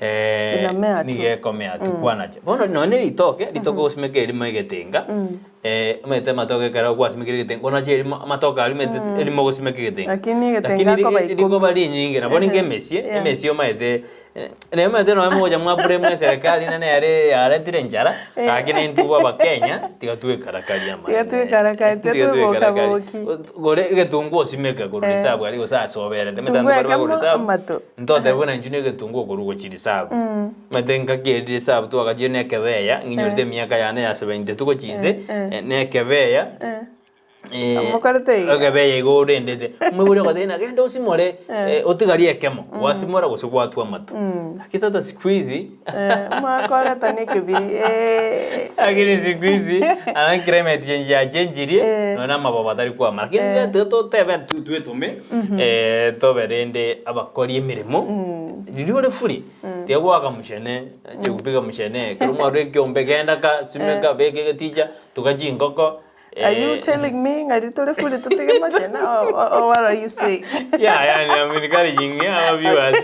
Eh, Inamea tu. nigo ekomea tu kwanacha. Bono nonya ne ritoke, ritoke ogosimeka erimo egetenga, eh, omanyete amatoke ekero gwasimekire egetenga, onache erimo amatoke aria omanyete erimo ogosimeka egetenga. Lakini egetenga Lakini ri- akoba ikomi. rikoba rinyinge, nabo ninga emesie, Yeah. emesie omanyete, naye omanyete nonya mogocha mwa blame eserekari naende nere yaretire enchara, lakini intwe bwa abakenya, tiga twekarakarie Tiga amaene. twekarakarie, tiga Tiga twekarakarie. twebokaboki. Gore egetunguo osimeke korwa Eh. risabu aria gose ase oberete, Egetunguo omanyete abanto bare ekemo, bagora risabu, amato. Ntotebe buna inchuo na egetunguo okorwa gochia risabu. Omanyete engaki eria risabu twagachire na ekebeya, ng'inyorete emiaka yane ya 72 gochia inse, na ekebeya, Mokorete iga? ekebeya igo orendete. Omoibori ogotebia ng'a genda osimore, otigarie ekemo, gwasimora gose gwatwa amato. Lakini tata siku hizi, Mwakoreta na ekebiri lakini siku hizi, aa climate change yachenjirie, nonya na amabobo atari kwama. Lakini tiga totebe twetome, tobe rende abakori emeremo, riria ore free, tiga goaka moshene, ache gopiga moshene, ekero mwarure ekiombe genda ka, simeka, beka egeticha, tuga chingoko. Are you telling me ng'a riria tore free totige moshene or or what are you saying? Yeah, yani I'm encouraging our viewers.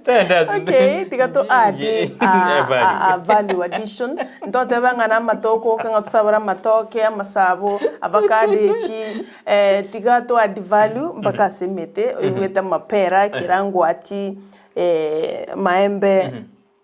Tenda ase- Okay, tiga to add Eh, value. a, a value addition. Ntotebe ng'a na amatoke oka ng'a tosabore amatoke, amasabo, avocado echi, eh, tiga to add value mpaka ase emete, oigwete amapera, kerangwati, eh, maembe,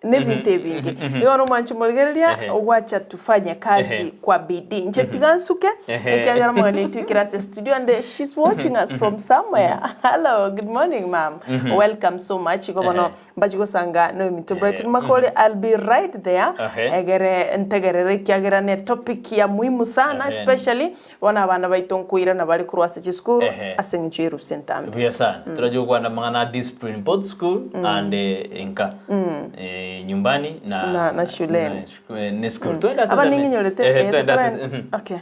na ebinto ebinge. Igo bono omwanchi morigereria, Ehe. ogwacha tufanye kazi Ehe. kwa bidii. Inche tiga nsuke, Ehe. ekiagera omogeni oito ekero ase studio and she's watching us from somewhere. Hello, good morning ma'am. Welcome so much. Igo bono Ehe. mbachi gosanga na ominto Brighton Makori, I'll be right there. Ehe. Egere ntegerere ekiagera ne topic ya muhimu sana Ehe. especially bono abana baito nkoirana bare korwa ase chisukuru Ehe. ase eng'encho y'erusa entambe. Buya sana. Turache gokwana amang'ana a discipline both school and inka. Nyumbani na Na- na shuleni. na shu- ne school. Twende ase Aba ase- ning'inyorete, Eh, eh, twende ase- totore- okay.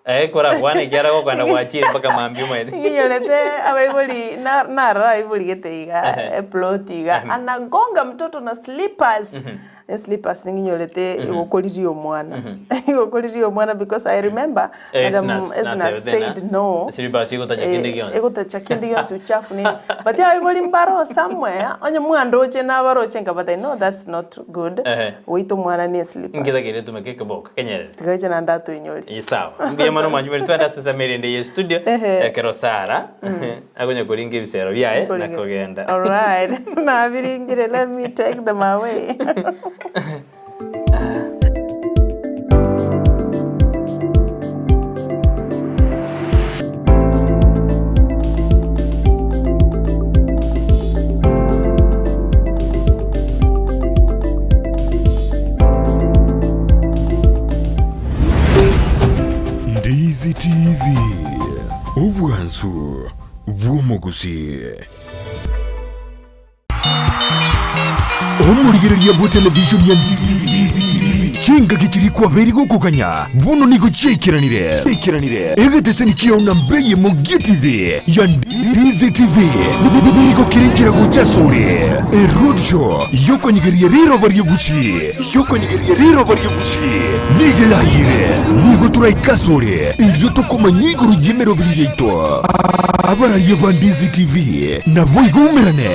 Eh, korakwana ekiara gokwana gwachire mpaka mambia omanyete. Ning'inyorete abaibori na- narora abaibori gete iga Ehe. eplot iga anagonga mtoto na slippers. Eslippers ning'inyorete Mhm. igokoriria omwana. Mhm. Igokoriria omwana because I remember Eh, Madam Esnas, Esnas natebete said na, no. Slippers igotacha Eh, kende gionsi. egotacha kende gionsi uchafu nini. But abaibori mbaro somewhere, onye mwandoche nabaroche nkabatebia no that's not good, Ehe. goita omwana ne eslippers. Nketha kere tumeke ekeboko kenyerere. Tiga inche naende atoinyori. Eye sawa. Mbuya mono mwanchi bari twende ase ensemo erinde ye studio Ehe. ekero Sarah akonya koringa ebisero biaye na Koringa. kogenda. Alright, nabiringire let me take them away. Ndizi TV, obwansu bw'omogusii. Omorigereria bwe television ya Ndizi chingaki chiria kwabeire gokoganya bono nigo chiaikeranire. Egeteseni kiao na mbeye mogie TV ya Ndizi TV nigo kere nchera gocha asore. Eroadshow yokonyegeria riroba ri'Ogusii nigo erayire. Nigo toraike asore erio tokomanya igoro y'emeroberi yaito. Abararia ba Ndizi TV naboigo oumerane.